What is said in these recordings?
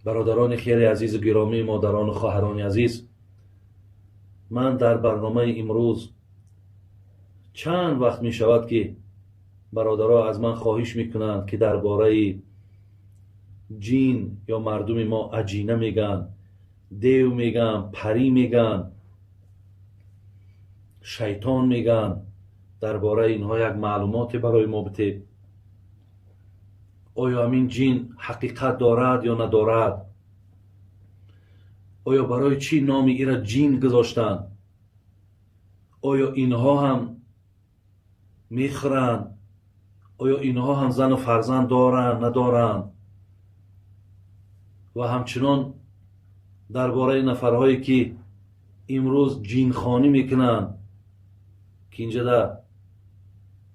Бародарони хеле азизу гиромӣ, модарону хоҳарони азиз, ман дар барномаи имрӯз чанд вақт мешавад, ки бародаро аз ман хоҳиш мекунанд, ки дар бораи ҷин ё мардуми мо аҷина мегӯянд, дев мегӯянд, парӣ мегӯянд, шайтон мегӯянд, дар бораи инҳо як маълумоте барои мо битед. Оё ҳамин ҷин ҳақиқат дорад ё надорад? Оё барои чӣ номи ира ҷин гузоштанд? Оё инҳо ҳам мехӯранд? Оё инҳо ҳам зану фарзанд доранд, надоранд? Ва ҳамчунон дар бораи нафарҳое, ки имрӯз ҷинхонӣ мекунанд, ки инҷода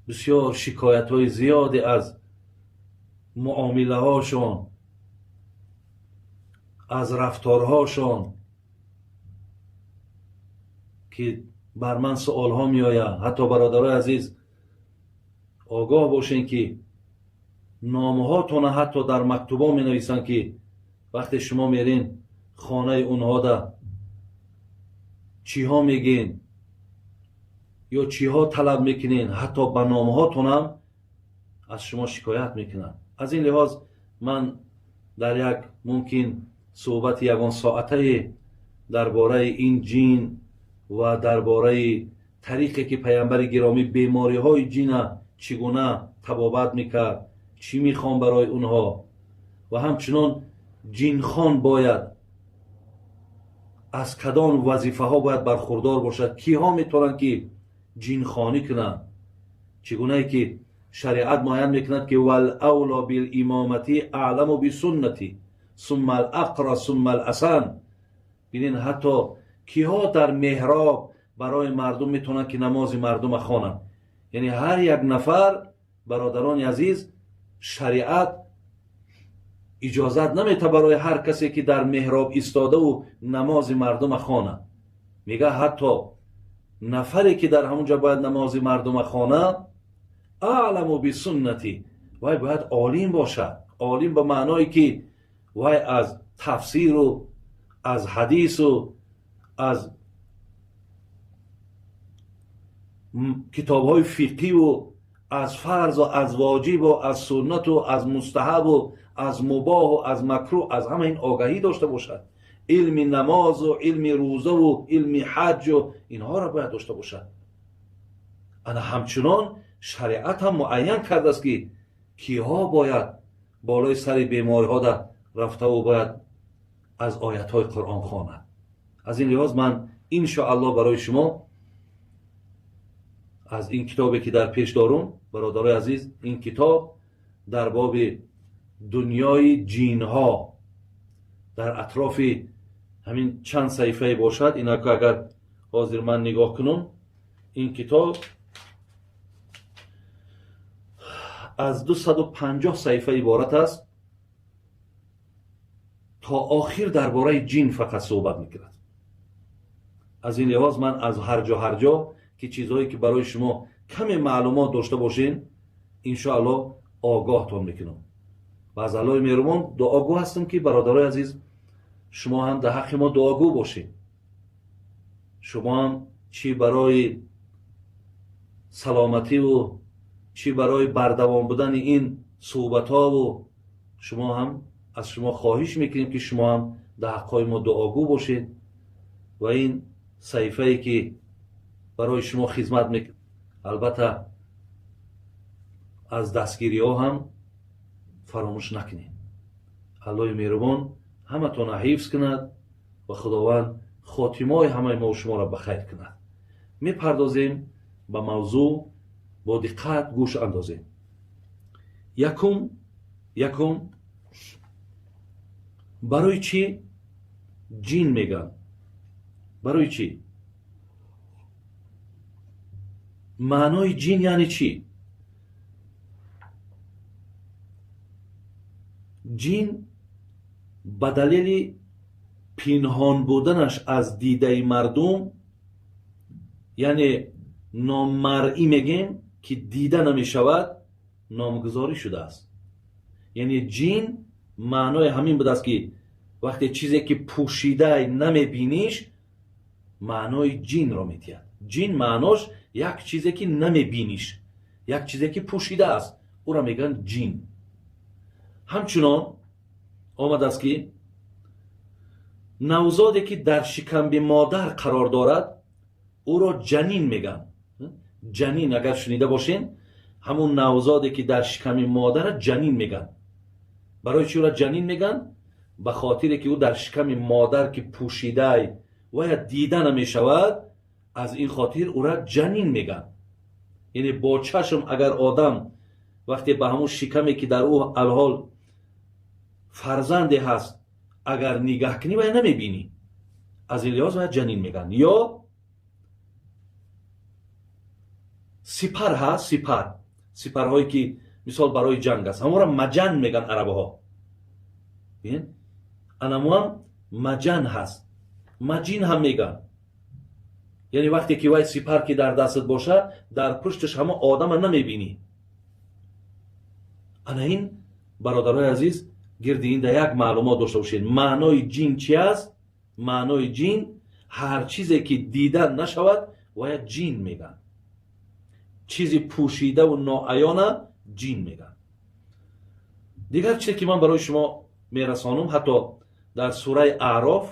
бисёр шикоятҳои зиёде аз муомилаҳошон, аз рафторҳошон, ки бар ман суолҳо меояд. Ҳатто, бародарои азиз, огоҳ бошед, ки номҳотона ҳатто дар мактубҳо менависанд, ки вақте шумо мерин хонаи онҳода, чиҳо мегӯен ё чиҳо талаб мекунен, ҳатто ба номҳотонам аз шумо шикоят мекунанд. Аз ин лиҳоз ман дар як мумкин суҳбати ягон соатае дар бораи ин ҷин ва дар бораи тариқе, ки паямбари гиромӣ бемориҳои ҷина чӣ гуна табобат мекард, чӣ мехонд барои онҳо, ва ҳамчунон ҷинхон бояд аз кадом вазифаҳо бояд бархурдор бошад, киҳо метавонанд, ки ҷинхонӣ кунанд, чӣ гунае ки шариат муайян мекунад, ки валавло билимомати аъламу бисуннати сумма алақра сумма аласан. Бинен, ҳатто киҳо дар меҳроб барои мардум метавонанд, ки намози мардума хонанд. Яъне ҳар як нафар, бародарони азиз, шариат иҷозат намета барои ҳар касе, ки дар меҳроб истодаву намози мардума хонад. Мега, ҳатто нафаре, ки дар ҳамон ҷо бояд намози мардума хонад, аъламу бисуннати, вай бояд олим бошад. Олим ба маъное, ки вай аз тафсиру аз ҳадису аз китобҳои фиқҳиву аз фарзу аз воҷибу аз суннату аз мустаҳабу аз мубоҳу аз макрӯҳ, аз ҳама ин огаҳӣ дошта бошад. Илми намозу илми рӯзаву илми ҳаҷҷу инҳоро бояд дошта бошад. Ана ҳамчунон шариат ҳам муайян кардааст, ки киҳо бояд болои сари бемориҳо рафтаву бояд аз оятҳои Қуръон хонад. Аз ин лиҳоз ман иншоаллоҳ барои шумо аз ин китобе, ки дар пеш дорум, бародарои азиз, ин китоб дар боби дунёи ҷинҳо дар атрофи ҳамин чанд саҳифае бошад. Инако агар ҳозир ман нигоҳ кунам, ин китоб аз 250 саҳифа иборат аст. То охир дар бораи ҷин фақат суҳбат мекунад. Аз ин лиҳоз ман аз ҳар ҷо, ҳар ҷо ки чизҳое, ки барои шумо каме маълумот дошта бошен, иншоаллоҳ огоҳтон мекунам. Ва аз Аллоҳи меҳрубон дуогӯ ҳастам, ки, бародарои азиз, шумо ҳам дар ҳаққи мо дуогӯ бошед. Шумо ҳам чӣ барои саломативу чӣ барои бардавом будани ин суҳбатҳову шумо ҳам, аз шумо хоҳиш мекунем, ки шумо ҳам дар ҳаққҳои мо дуогӯ бошед. Ва ин саҳифае, ки барои шумо хизмат мекунад, албатта аз дастгириҳо ҳам фаромӯш накунед. Аллоҳи меҳрубон ҳаматонро ҳифз кунад ва Худованд хотимаҳои ҳамаи мо шуморо ба хайр кунад. Мепардозем ба мавзӯъ, бо диққат гӯш андозем. Якум, барои чӣ ҷин мегӯянд? Барои чӣ? Маънои ҷин яъне чӣ? Ҷин ба далели пинҳон буданаш аз дидаи мардум, яъне номаръӣ мегем, ки дида намешавад, номгузорӣ шудааст. Яъне ҷин маънои ҳамин будааст, ки Вақте чизе ки пӯшидай намебиниш, маънои ҷинро медиҳад. Ҷин маънош як чизе ки намебиниш, як чизе ки пӯшида аст, ӯро мегӯянд ҷин. Ҳамчунон омадааст ки навзоде ки дар шикамби модар қарор дорад, ӯро ҷанин мегӯянд. Ҷанин агар шунида бошен, ҳамун навзоде ки дар шиками модара ҷанин мегӯянд. Барои чӣ ӯро ҷанин мегӯянд? Ба хотире ки ӯ дар шиками модар ки пӯшидай вая дида намешавад, аз ин хотир ӯра ҷанин мегӯянд. Яъне бо чашм агар одам вақте ба ҳамун шикаме ки дар ӯ алҳол фарзанде ҳаст агар нигаҳ кунӣ, вая намебинӣ. Аз ин лиҳоз вая ҷанин мегӯянд. Ё сипар ҳаст, сипар, сипарҳое ки мисол барои ҷанг аст, ҳамонро маҷан мегӯянд арабҳо. Бин, анамуам маҷан ҳаст, маҷин ҳам мегӯянд. Яъне вақте ки вай сипар ки дар дастат бошад, дар пушташ ҳама одама намебинӣ. Ана ин бародарои азиз, гирди ин да як маълумот дошта бошед. Маънои ҷин чи аст? Маънои ҷин ҳар чизе ки дида нашавад, вая ҷин мегӯянд. Чизи пӯшидаву ноаёна ҷин мегӯянд. Дигар чизе ки ман барои шумо мерасонам, ҳатто дар сураи Аъроф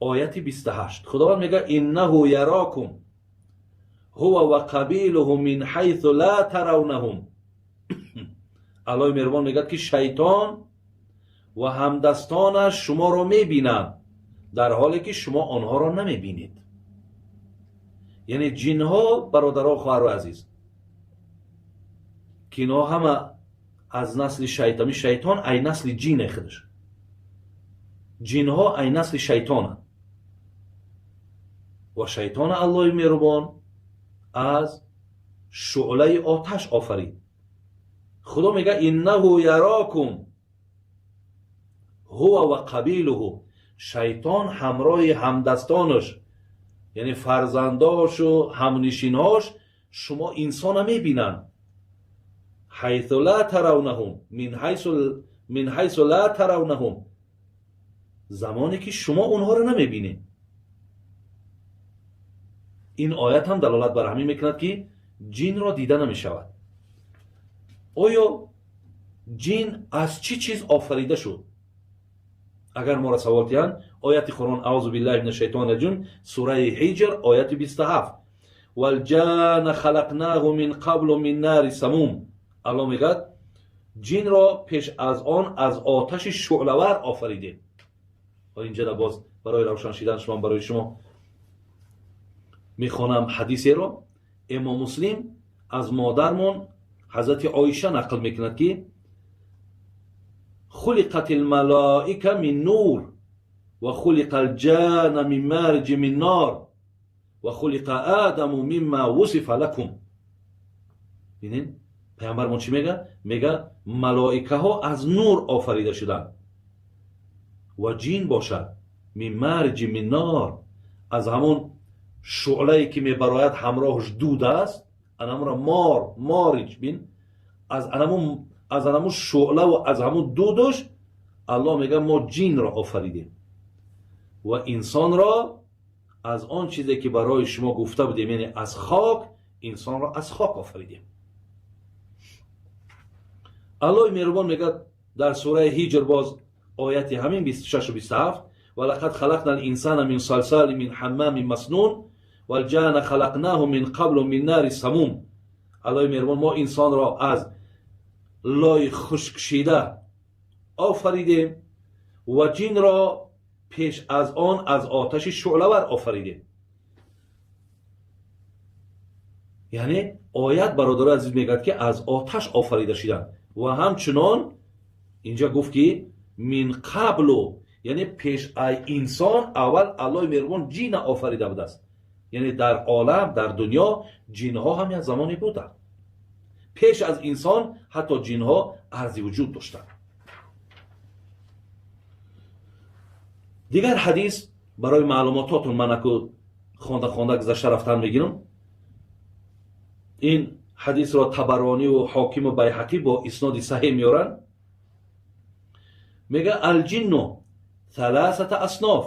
ояти 28 Худованд мегӯяд: иннаҳу ярокум ҳува ва қабилуҳу мин ҳайсу ла таравнаҳум. Аллоҳи меҳрубон мегӯяд ки шайтон ва ҳамдастонаш шуморо мебинанд, дар ҳоле ки шумо онҳоро намебинед. Яъне ҷинҳо, бародаро, хоҳару азиз, ки инҳо ҳама аз насли шайтон, шайтон ай насли ҷине худаш. Ҷинҳо ай насли шайтонанд ва шайтона Аллоҳи меҳрубон аз шӯълаи оташ офарид. Худо мегӯяд: иннаҳу ярокум ҳува ва қабилуҳу. Шайтон ҳамроҳи ҳамдастонаш, яъне фарзандошу ҳамнишинҳош, шумо инсона мебинанд. Ҳайсу ла таравнаҳум, мин ҳайсу ла таравнаҳум, замоне ки шумо онҳоро намебинед. Ин оят ҳам далолат бар ҳамин мекунад ки ҷинро дида намешавад. Оё ҷин аз чӣ чиз офарида шуд? Агар моро савол диҳанд, ояти Қуръон, аузу биллаҳи мина шайтони раҷим, сураи Ҳиҷр ояти 27, валҷана халақнаҳу мин қаблу мин нари самум. Аллоҳ мегӯяд ҷинро пеш аз он аз оташи шӯълавар офаридем. Инҷа боз барои равшан шидан шумо барои шумо мехонам ҳадисеро. Имом Муслим аз модармон ҳазрати Оиша нақл мекунад ки خلقت الملائکه من نور و خلق الجان من مارج من نار و خلق آدم مما وصف لكم. ببینین پیامبرمون چی میگه؟ میگه ملائکه ها از نور آفریده شدن و جین باشد من مارج من نار، از همون شعله که میبراید همراهش دود است، انمون مار مارج، بین از انمون شعله و از همون دودش الله میگه ما جین را آفریدیم و انسان را از آن چیزی که برای شما گفته بودیم، یعنی از خاک، انسان را از خاک آفریدیم. الله مهربان میگه در سوره هجر باز آیت همین 26 و 27، ولقد خلقنا الانسان من صلصال من حمام مسنون والجان خلقناه من قبل من نار سموم. الله مهربان ما انسان را از لای خشک شده آفریدیم و جین را پیش از آن از آتش شعله‌ور آفریدیم. یعنی آیت برادر عزیز میگه که از آتش آفریده شدن و همچنان اینجا گفت که من قبل، یعنی پیش ای انسان اول الله مهربان جین آفریده بوده است. یعنی در عالم، در دنیا جینها هم یک زمانی بودند. پیش از انسان حتی جینها عرض وجود داشتند. دیگر حدیث برای معلوماتاتون من اکو خونده خونده گذشته رفتن میگیرم. این حدیث را طبرانی و حاکم و بیهقی با اسناد صحیح میارن. میگه الجن ثلاثة أصناف.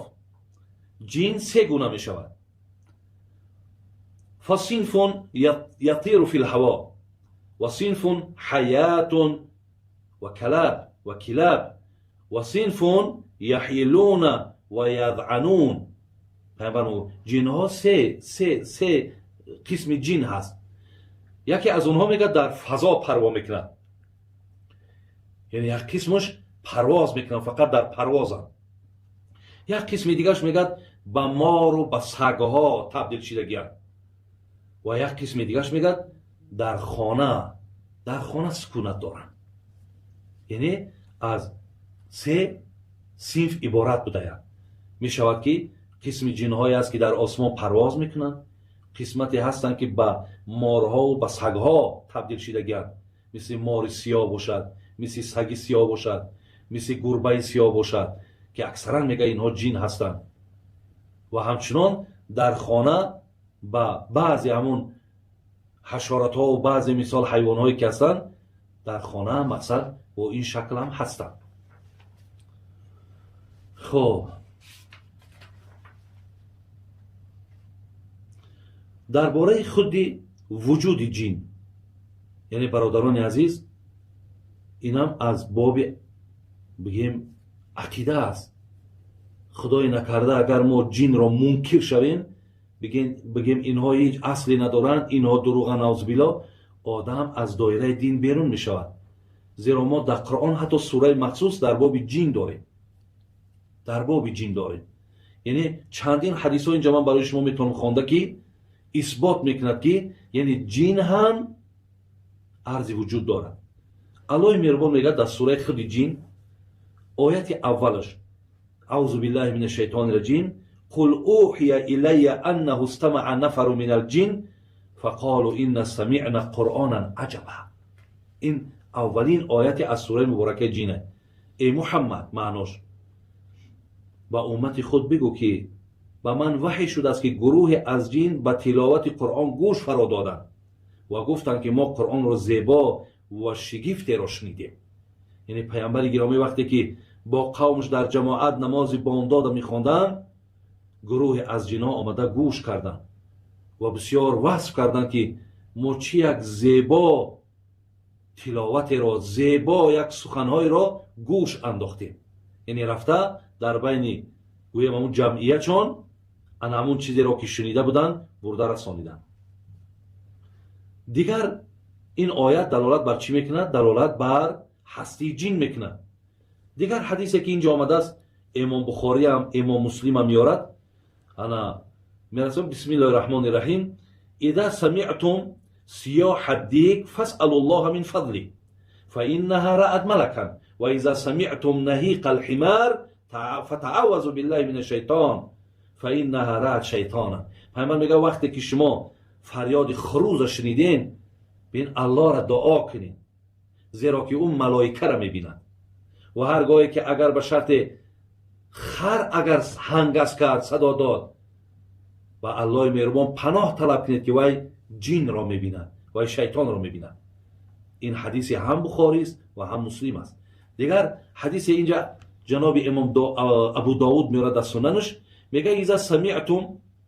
ҷин се гуна мешавад. فصنف يطير في الهواء وصنف حيات وكلاب وصنف يحيلون ويذعنون. پیامبر ҷинҳо се қисми ҷин ҳаст. Яке аз онҳо мегӯяд дар фазо парво мекунад, яъне як қисмаш парвоз мекунад, фақат дар парвозанд. Як қисми дигараш мегӯяд ба мору ба сагҳо табдил шидагиянд ва як қисми дигараш мегӯяд дар хона сукунат доранд. Яъне аз се синф иборат будаянд. Мешавад ки қисми ҷинҳое аст ки дар осмон парвоз мекунанд, қисмате ҳастанд ки ба морҳову ба сагҳо табдил шидагиянд, мисли мори сиёҳ бошад, мисли саги сиёҳ бошад, мисли гурбаи сиёҳ бошад, ки аксаран мегӯянд инҳо ҷин ҳастанд. Ва ҳамчунон дар хона ба баъзе ҳамун ҳашоротҳову баъзе мисол ҳайвонҳое ки ҳастанд дар хона мақсад бо ин шакл ҳам ҳастанд. Хоб, дар бораи худи вуҷуди ҷин, яъне бародарони азиз, инам аз боби бигем ақида аст. Худои накарда агар мо ҷинро мункир шавем, бигем инҳо ҳеҷ асле надоранд, инҳо дурӯға, наузубилло, одам аз доираи дин берун мешавад. Зеро мо дар Қуръон ҳатто сураи махсус дар боби ҷин дорем, дар боби ҷин дорем. Яъне чандин ҳадисҳо инҷа ман барои шумо метавонам хонда ки исбот мекунад ки яъне ҷин ҳам арзи вуҷуд дорад. Аллоҳи меҳрубон мегӯяд дар сураи худи ҷин, ояти аввалаш: аузу биллаҳи мина шайтони раҷим, қул ӯҳия илайя аннаҳу истамаъа нафару минал ҷин фақолу инна самиъна қуръонан аҷаба. Ин аввалин ояти аз сураи муборакаи ҷин. Эй Муҳаммад, маънош, ба уммати худ бигӯ ки ба ман ваҳй шудааст ки гурӯҳе аз ҷин ба тиловати Қуръон гӯш фаро доданд ва гуфтанд ки мо Қуръонро зебо ва шигифтеро шунидем. Яъне паямбари гиромӣ вақте ки бо қавмш дар ҷамоат намози бомдода мехонданд, гурӯҳе аз ҷинҳо омада гӯш карданд ва бисёр васф карданд ки мо чӣ як зебо тиловатеро, зебо як суханҳоеро гӯш андохтем. Яъне рафта дар байни гӯям ҳамун ҷамъиятшон ана ҳамун чизеро ки шунида буданд бурда расониданд. Дигар ин оят далолат бар чӣ мекунад? Далолат бар ҳастии ҷин мекунад. Дигар ҳадисе ки инҷо омадааст, имом Бухориам, имом Муслимам меорад. Ана мерасам: бисмиллоҳи раҳмони раҳим, иза самиътум сиёҳа дик фасъалу ллоҳа мин фадли фаиннаҳа раат малакан ва иза самиътум наҳиқа алҳимар фатаавазу биллаҳи мина шайтон фаиннаҳа раат шайтона. Пайғамбар мегӯяд вақте ки шумо фарёди хурӯза шуниден, бин Аллоҳро дуо кунед, зеро ки ӯ малоикаро мебинад. Ва ҳар гоҳе ки агар ба шарте хар агар ҳангаз кард, садо дод, ба Аллоҳи меҳрубон паноҳ талаб кунед ки вай ҷинро мебинад, вай шайтонро мебинад. Ин ҳадисе ҳам Бухорист ва ҳам Муслим аст. Дигар ҳадисе инҷа ҷаноби имом Абу Довуд меорад дар сунанаш, мегӯяд: иза самиътум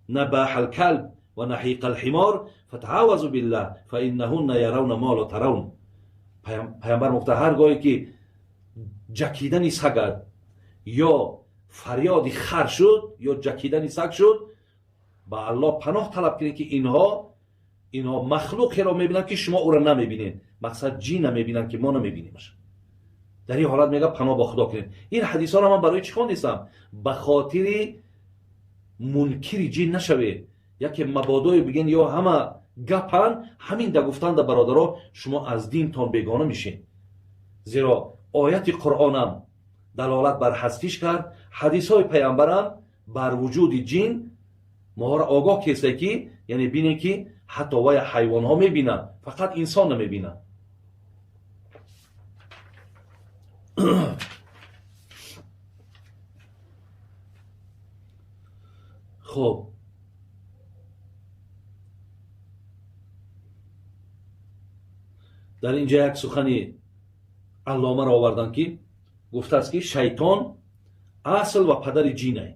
набаҳа алкалб ва наҳиқа алҳимор фатаавазу биллаҳ фаиннаҳунна яравна ма ла таравн. Паямбар мегуфта ҳар гоҳе ки ҷакидани сагат ё фарёди хар шуд ё ҷакидани саг шуд, ба Аллоҳ паноҳ талаб кунед ки инҳо махлуқеро мебинанд ки шумо ӯро намебинед. Мақсад ҷина мебинанд ки мо намебинимаш. Дар ин ҳолат мегӯяд паноҳ ба Худо кунед. Ин ҳадисҳоро ман барои чӣ хондистам? Ба хотири мункири ҷин нашавед. Яке мабодое бигӯен ё ҳама гапанд, ҳамин да гуфтанда бародаро шумо аз динтон бегона мешед. Зеро ояти Қуръонам далолат бар ҳастиш кард, ҳадисҳои паямбарам бар вуҷуди ҷин моҳоро огоҳ кесте ки яъне бинед ки ҳатто вай ҳайвонҳо мебинанд, фақат инсон намебинанд. Хоб, дар инҷа як сухани алломаро оварданд ки гуфтааст ки шайтон Асл ва падари ҷинай,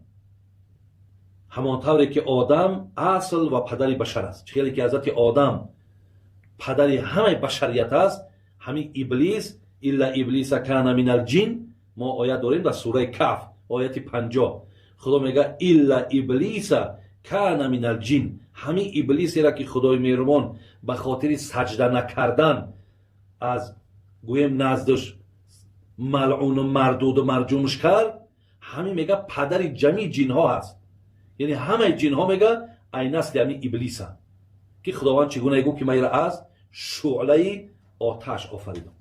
ҳамон тавре ки Одам асл ва падари башар аст. Чӣ хеле ки ҳазрати Одам падари ҳамаи башарият аст, ҳамин Иблис, илла иблиса кана минал ҷин, мо оят дорем дар сураи Каф, ояти 50. Худо мега илла иблиса кана минал ҷин. Ҳамин Иблисера ки Худои меҳрубон ба хотири саҷда накардан аз гӯем наздаш малъуну мардуду марҷумш кард, ҳамин мега падари ҷамии ҷинҳо ҳаст. Яъне ҳамаи ҷинҳо мега ай насли ҳамин Иблисанд, ки Худованд чӣ гуна гуфт ки ман ира аз шӯълаи оташ офаридам.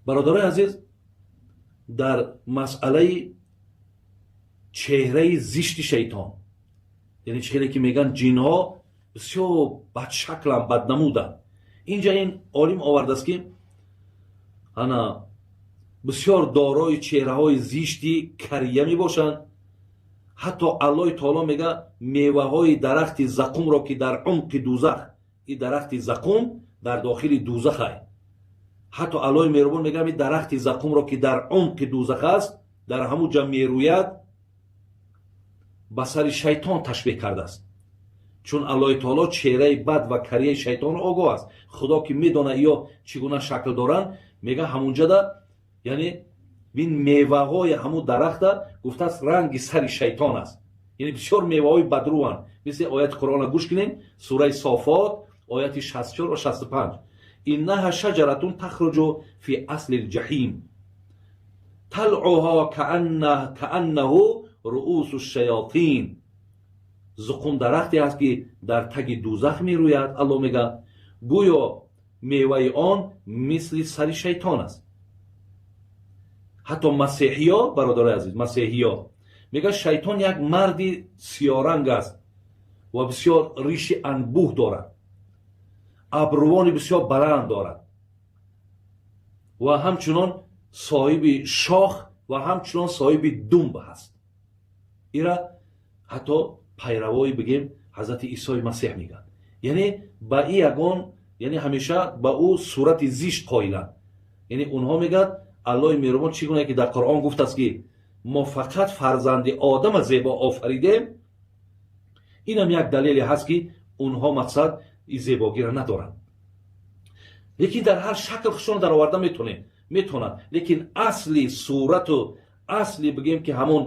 Бародарои азиз, дар масъалаи чеҳраи зишти шайтон, яъне чӣ хеле ки мегӯянд ҷинҳо бисёр бадшакланд, баднамуданд, инҷа ин олим овардааст ки ана бисёр дорои чеҳраҳои зишти кария мебошанд. Ҳатто Аллоҳи таоло мега меваҳои дарахти зақумро ки дар умқи дузах, ин дарахти зақум дар дохили дузахай, ҳатто Аллоҳи меҳрубон мега ин дарахти зақумро ки дар умқи дузах аст, дар ҳамун ҷа мерӯяд, ба сари шайтон ташбеҳ кардааст. Чун Аллоҳи таоло чеҳраи бад ва карияи шайтонро огоҳ аст. Худо ки медонад ё чӣ гуна шакл доранд, мега ҳамунҷада, яъне ин меваҳои ҳамун дарахта гуфтааст ранги сари шайтон аст. Яъне бисёр меваҳои бадрӯанд. Мисли ояти Қуръонро гӯш кунем, сураи Софот, ояти 64 ва 65. иннаҳа шаҷаратун тахруҷу фи асли лҷаҳим талъуҳо кааннаҳу руусу шаётин. Зуқум дарахте аст ки дар таги дузах мерӯяд. Аллоҳ мега гӯё меваи он мисли сари шайтон аст. Ҳатто масеҳиё, бародарои азиз, масеҳиё мега шайтон як марди сиёранг аст ва бисёр риши анбӯҳ дорад, абрувони бисёр баланд дорад ва ҳамчунон соҳиби шох ва ҳамчунон соҳиби думб ҳаст. Ира ҳатто пайравои бигем ҳазрати Исои Масеҳ мегӯянд. Яъне ба и ягон, яъне ҳамеша ба ӯ сурати зишт қоиланд. Яъне онҳо мегӯянд Аллоҳи меҳрубон чӣ гуна ки дар Қуръон гуфтааст ки мо фақат фарзанди Одама зебо офаридем, инам як далеле ҳаст ки онҳо мақсад и зебогиро надоранд. Лекин дар ҳар шакл худшон дароварда метавонанд. Лекин асли сурату асли бигем ки ҳамон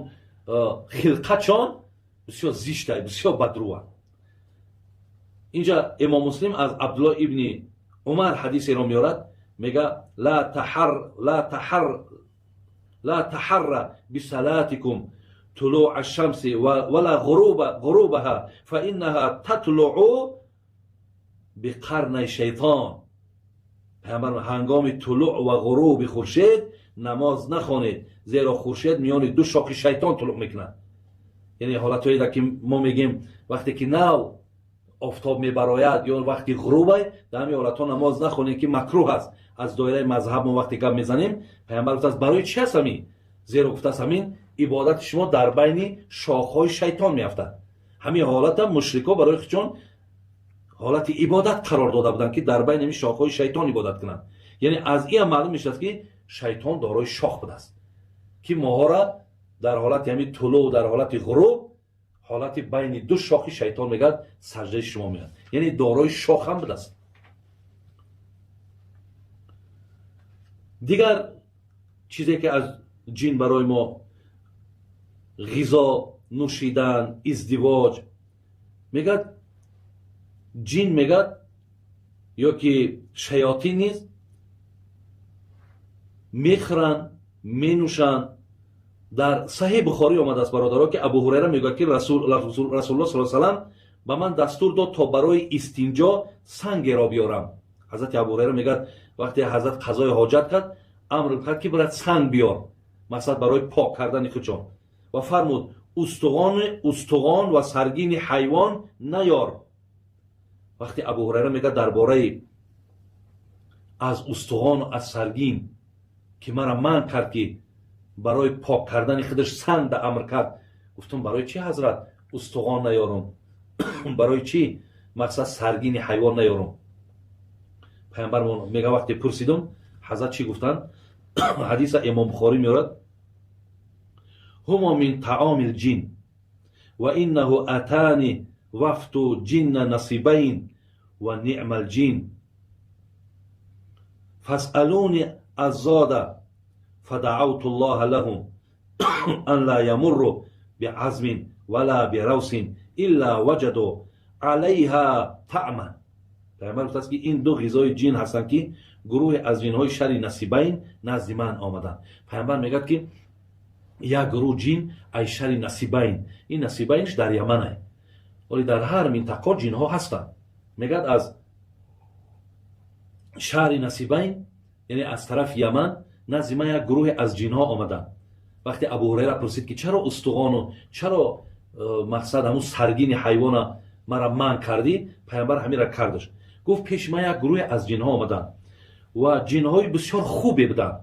хилқатшон бисёр зишта, бисёр бадрӯа. Инҷа Имом Муслим аз Абдуллоҳ ибни Умар ҳадисеро меорад, мега ла таҳарра бисалатикум тулӯъ ашшамси вала ғурубаҳа фа иннаҳа татлуъу биқарнай шайтон. Пайғамбар ҳангоми тулӯъ ва ғуруби хуршед намоз нахонед, зеро хуршед миёни ду шохи шайтон тулӯъ мекунад. Яъне ҳолатҳое ки мо мегем вақте ки нав офтоб мебарояд ё вақти ғурубай, дар ҳамин ҳолатҳо намоз нахонед ки макрӯҳ аст. Аз доираи мазҳаб мо вақте гап мезанем, пайғамбар гуфтааст барои чи аст ҳамин? Зеро гуфтааст ҳамин ибодати шумо дар байни шохҳои шайтон меафтад. Ҳамин ҳолата мушрикҳо барои худшон ҳолати ибодат қарор дода буданд ки дар байни ҳамин шохҳои шайтон ибодат кунанд. Яъне аз ин ҳам маълум мешавад ки шайтон дорои шох будааст ки моҳора дар ҳолати ҳамин тулӯъ, дар ҳолати ғуруб, ҳолати байни ду шохи шайтон мегӯяд саҷдаи шумо меояд. Яъне дорои шох ҳам будааст. Дигар чизе ки аз ҷин барои мо ғизо, нӯшидан, издивоҷ мегӯяд, ҷин мегӯяд ё ки шаётин низ мехӯранд, менӯшанд. Дар Саҳеҳи Бухорӣ омадааст бародаро ки Абу Ҳурайра мегӯяд ки Расулуллоҳ саллаллоҳу алайҳи васаллам ба ман дастур дод то барои истинҷо сангеро биёрам. Ҳазрати Абу Ҳурайра мегӯяд вақте ҳазрат қазои ҳоҷат кард, амр кард ки барад санг биёр, мақсад барои пок кардани худшон, ва фармуд устуғон ва саргини ҳайвон наёр. Вақте Абу Ҳурайра мегӯяд дар бораи аз устуғону аз саргин ки мара манъ кард ки барои пок кардани худаш санг да амр кард, гуфтам барои чӣ ҳазрат устуғон наёрум? Барои чӣ мақсад саргини ҳайвон наёрум? Пайғамбар мега вақте пурсидум, ҳазрат чӣ гуфтанд? Ҳадиса Имом Бухорӣ меорад: ҳумо мин таоми лҷин ва иннаҳу атани вафту ҷинна насибайн ва ниъма лҷин фасъалуни аззода фадаавту ллоҳа лаҳум ан ла ямурру биазмин вала биравсин илла ваҷаду алайҳа таъман. Пайғамбар гуфтааст, ки ин ду ғизои ҷин ҳастанд, ки гурӯҳе аз ҷинҳои шаҳри Насибайн назди ман омаданд. Пайғамбар мегӯяд, ки як гурӯҳ ҷин ай шаҳри Насибайн, ин Насибайнш дар Яманай, вале дар ҳар минтақо ҷинҳо ҳастанд. Мегӯяд, аз шаҳри Насибайн, яъне аз тарафи Яман, назди ман як гурӯҳе аз ҷинҳо омаданд. Вақте Абу Ҳурайра пурсид, ки чаро устуғону чаро мақсад ҳамун саргини ҳайвона мара манъ кардӣ, пайғамбар ҳамира кардаш. Гуфт, пеши ман як гурӯҳе аз ҷинҳо омаданд ва ҷинҳои бисёр хубе буданд,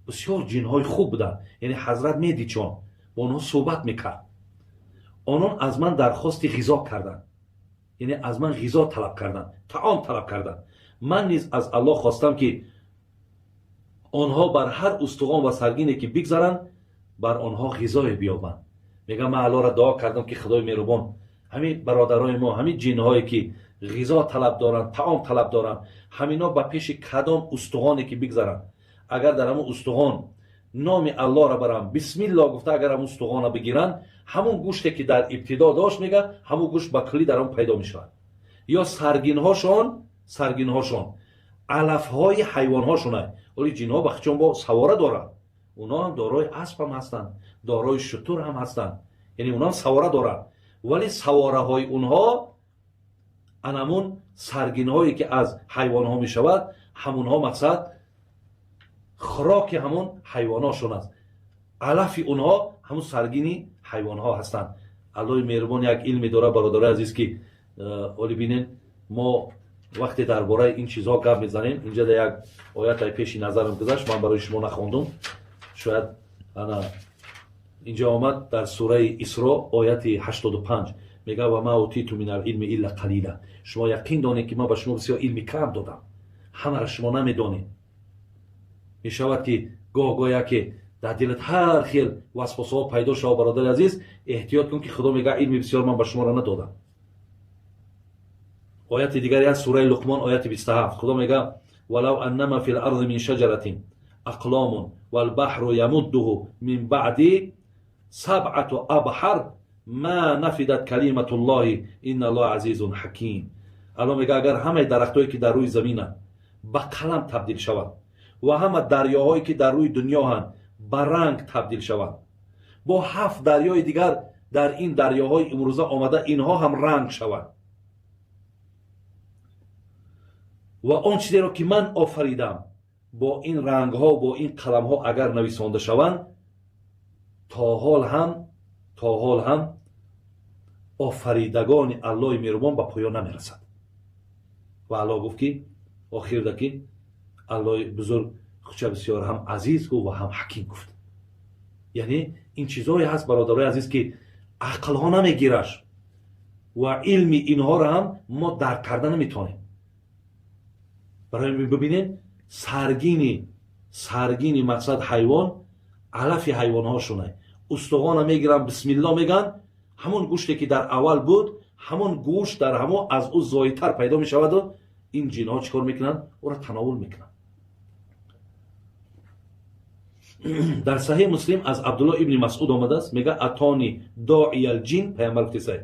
бисёр ҷинҳои хуб буданд, яъне ҳазрат медид, чон бо онҳо суҳбат мекард. Онон аз ман дархости ғизо карданд, яъне аз ман ғизо талаб карданд, таом талаб карданд. Ман низ аз Аллоҳ хостам, ки онҳо бар ҳар устуғон ва саргине ки бигзаранд, бар онҳо ғизое биёбанд. Мегӯям, ман Аллоҳро дуо кардам, ки Худои меҳрубон, ҳамин бародарои мо, ҳамин ҷинҳое ки ғизо талаб доранд, таом талаб доранд, ҳамино ба пеши кадом устуғоне ки бигзаранд, агар дар ҳамун устуғон номи Аллоҳро баранд, бисмилло гуфта, агар ҳамун устуғонро бигиранд, ҳамун гӯште ки дар ибтидо дошт, мега, ҳамун гӯшт ба куллӣ дар он пайдо мешавад. Ё саргинҳошон алафҳои ҳайвонҳошона. Оли ҷинҳо ба хичон бо савора доранд, онҳо ҳам дорои асп ҳам ҳастанд, дорои шутур ҳам ҳастанд, яъне онҳо ҳам савора доранд, вале савораҳои онҳо анамун саргинҳое ки аз ҳайвонҳо мешавад, ҳамунҳо мақсад хӯроки ҳамун ҳайвоношон аст, алафи онҳо ҳамун саргини ҳайвонҳо ҳастанд. Аллоҳи меҳрубон як илме дорад, бародарои азиз, ки оли бинен, мо вақте дар бораи ин чизҳо гап мезанем, инҷа да як оятай пеши назарам гузашт, ман барои шумо нахондум, шояд ана инҷа омад, дар сураи Исро, ояти 85, мега: ва ма утиту мин алилми илла қалила. Шумо яқин донед, ки ман ба шумо бисёр илми кам додам, ҳамаро шумо намедонед. Мешавад, ки гоҳ гоҳ яке дар дилат ҳар хел васвасаҳо пайдо шава. Бародари азиз, эҳтиёт кун, ки Худо мега, илми бисёр ман ба шуморо надодам. Ояти дигаре аз сураи Луқмон, ояти 27, Худо мега: валав аннама фи ларзи мин шаҷаратин ақломун валбаҳру ямуддуҳу мин баъди сабъату абҳар ма нафидат калимату ллоҳи инна аллоҳа азизун ҳаким. Алло мега, агар ҳамаи дарахтое ки дар рӯи заминанд ба қалам табдил шаванд ва ҳама дарёҳое ки дар рӯи дунёҳанд ба ранг табдил шаванд, бо ҳафт дарёи дигар дар ин дарёҳои имрӯза омада, инҳо ҳам ранг шаванд, ва он чизеро ки ман офаридам бо ин рангҳо, бо ин қаламҳо агар нависонда шаванд, то ҳол ҳам офаридагони Аллоҳи меҳрубон ба поён намерасад. Ва Аллоҳ гуфт, ки охирда ки Аллоҳи бузург хуча бисёр ҳам азиз гуфт ва ҳам ҳаким гуфт. Яъне ин чизҳое ҳаст, бародарои азиз, ки ақлҳо намегираш ва илми инҳоро ҳам мо дарк карда наметавонем. Барои бибинед, саргини мақсад ҳайвон алафи ҳайвонҳошона, устуғона мегиранд, бисмилло мегӯянд, ҳамон гӯште ки дар аввал буд, ҳамон гӯшт дар ҳамон аз ӯ зоидтар пайдо мешаваду ин ҷинҳо чӣ кор мекунанд? Ӯро тановул мекунанд. Дар Саҳеҳ Муслим аз Абдулло ибни Масъуд омадааст, мега: атони доия лҷин, пайғамбар гуфтесай,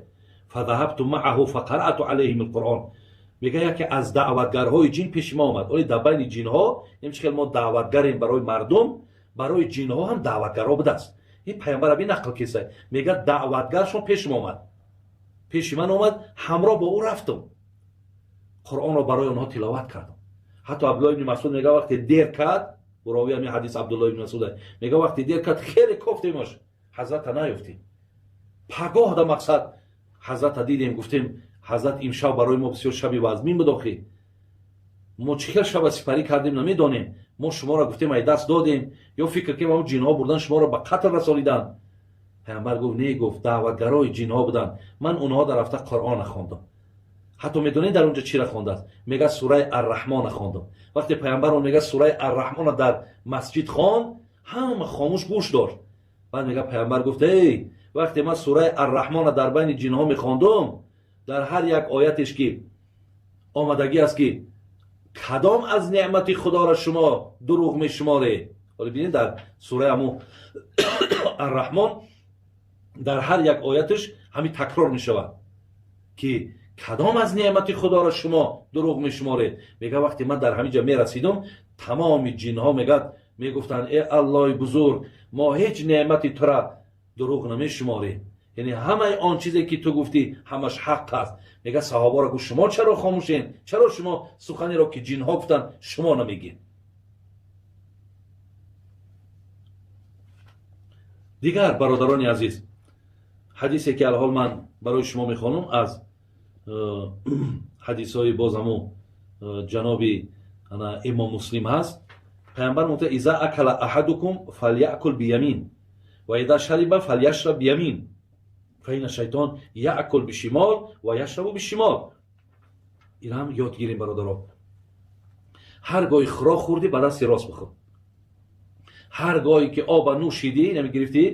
фадаҳабту маъаҳу фақараъту алайҳим алқуръон. Мега, яке аз даъватгарҳои ҷин пеши ма омад. Оли дар байни ҷинҳо чӣ хел мо даъватгарем барои мардум, барои ҷинҳо ҳам даъватгарҳо будааст. Ин пайғамбар аби нақл кесай, мега, даъватгаршон пеши ма омад, пеши ман омад, ҳамроҳ бо ӯ рафтум, Қуръонро барои онҳо тиловат кардам. Ҳатто Абдулло ибни Масъуд мега, вақте дер кард, ровии ҳамин ҳадис Абдулло ибни Масъуд мега, вақте дер кард, хеле кофтемаш, ҳазрата наёфтем. Пагоҳ да мақсад ҳазрата дидем, гуфтем: ҳазрат, имшаб барои мо бисёр шаби вазмин буд, охи мо чӣ хел шаба сипарӣ кардем, намедонем. Мо шуморо гуфтем, ай даст додем, ё фикр кардем, ҳамон ҷинҳо бурдан, шуморо ба қатл расониданд. Пайғамбар гуфт: не, гуфт, даъватгарои ҷинҳо буданд, ман онҳо дар рафта Қуръона хондам. Ҳатто медонед дар онҷо чиро хондааст? Мега сураи Арраҳмона хондам. Вақте пайғамбарон мега сураи Арраҳмона дар масҷид хонд, ҳама хомӯш гӯш дошт. Баъд мега пайғамбар гуфт: эй, вақте ман сураи Арраҳмона дар байни ҷинҳо мехондум, дар ҳар як оятеш ки омадагӣ аст ки кадом аз неъмати худоро шумо дурӯғ мешуморед. Ҳоло бинед дар сураи ҳамун Арраҳмон дар ҳар як ояташ ҳамин такрор мешавад ки кадом аз неъмати худоро шумо дурӯғ мешуморед. Мега вақте ман дар ҳамин ҷо мерасидум, тамоми ҷинҳо мегуфтанд: э Аллоҳи бузург, мо ҳеҷ неъмати тура дурӯғ намешуморем. Яъне ҳамаи он чизе ки ту гуфтӣ ҳамаш ҳақ аст. Мега саҳобаро гуфт: шумо чаро хомӯшен? Чаро шумо суханеро ки ҷинҳо гуфтанд шумо намегед? Дигар бародарони азиз, ҳадисе ки алҳол ман барои шумо мехонам аз ҳадисҳои боз ҳамун ҷаноби имом Муслим ҳаст. Пайғамбар мегӯяд: иза акала аҳадукум фалякул биямин ва иза шариба фаляшраб биямин фаина шайтон яъкул бишимол ва яшрабу бишимол. Ин ҳам ёд гирем бародаро. Ҳар гоҳи хӯрок хӯрдӣ ба дасти рост бихӯр. Ҳар гоҳе ки оба нӯшидӣ, намегирифтӣ,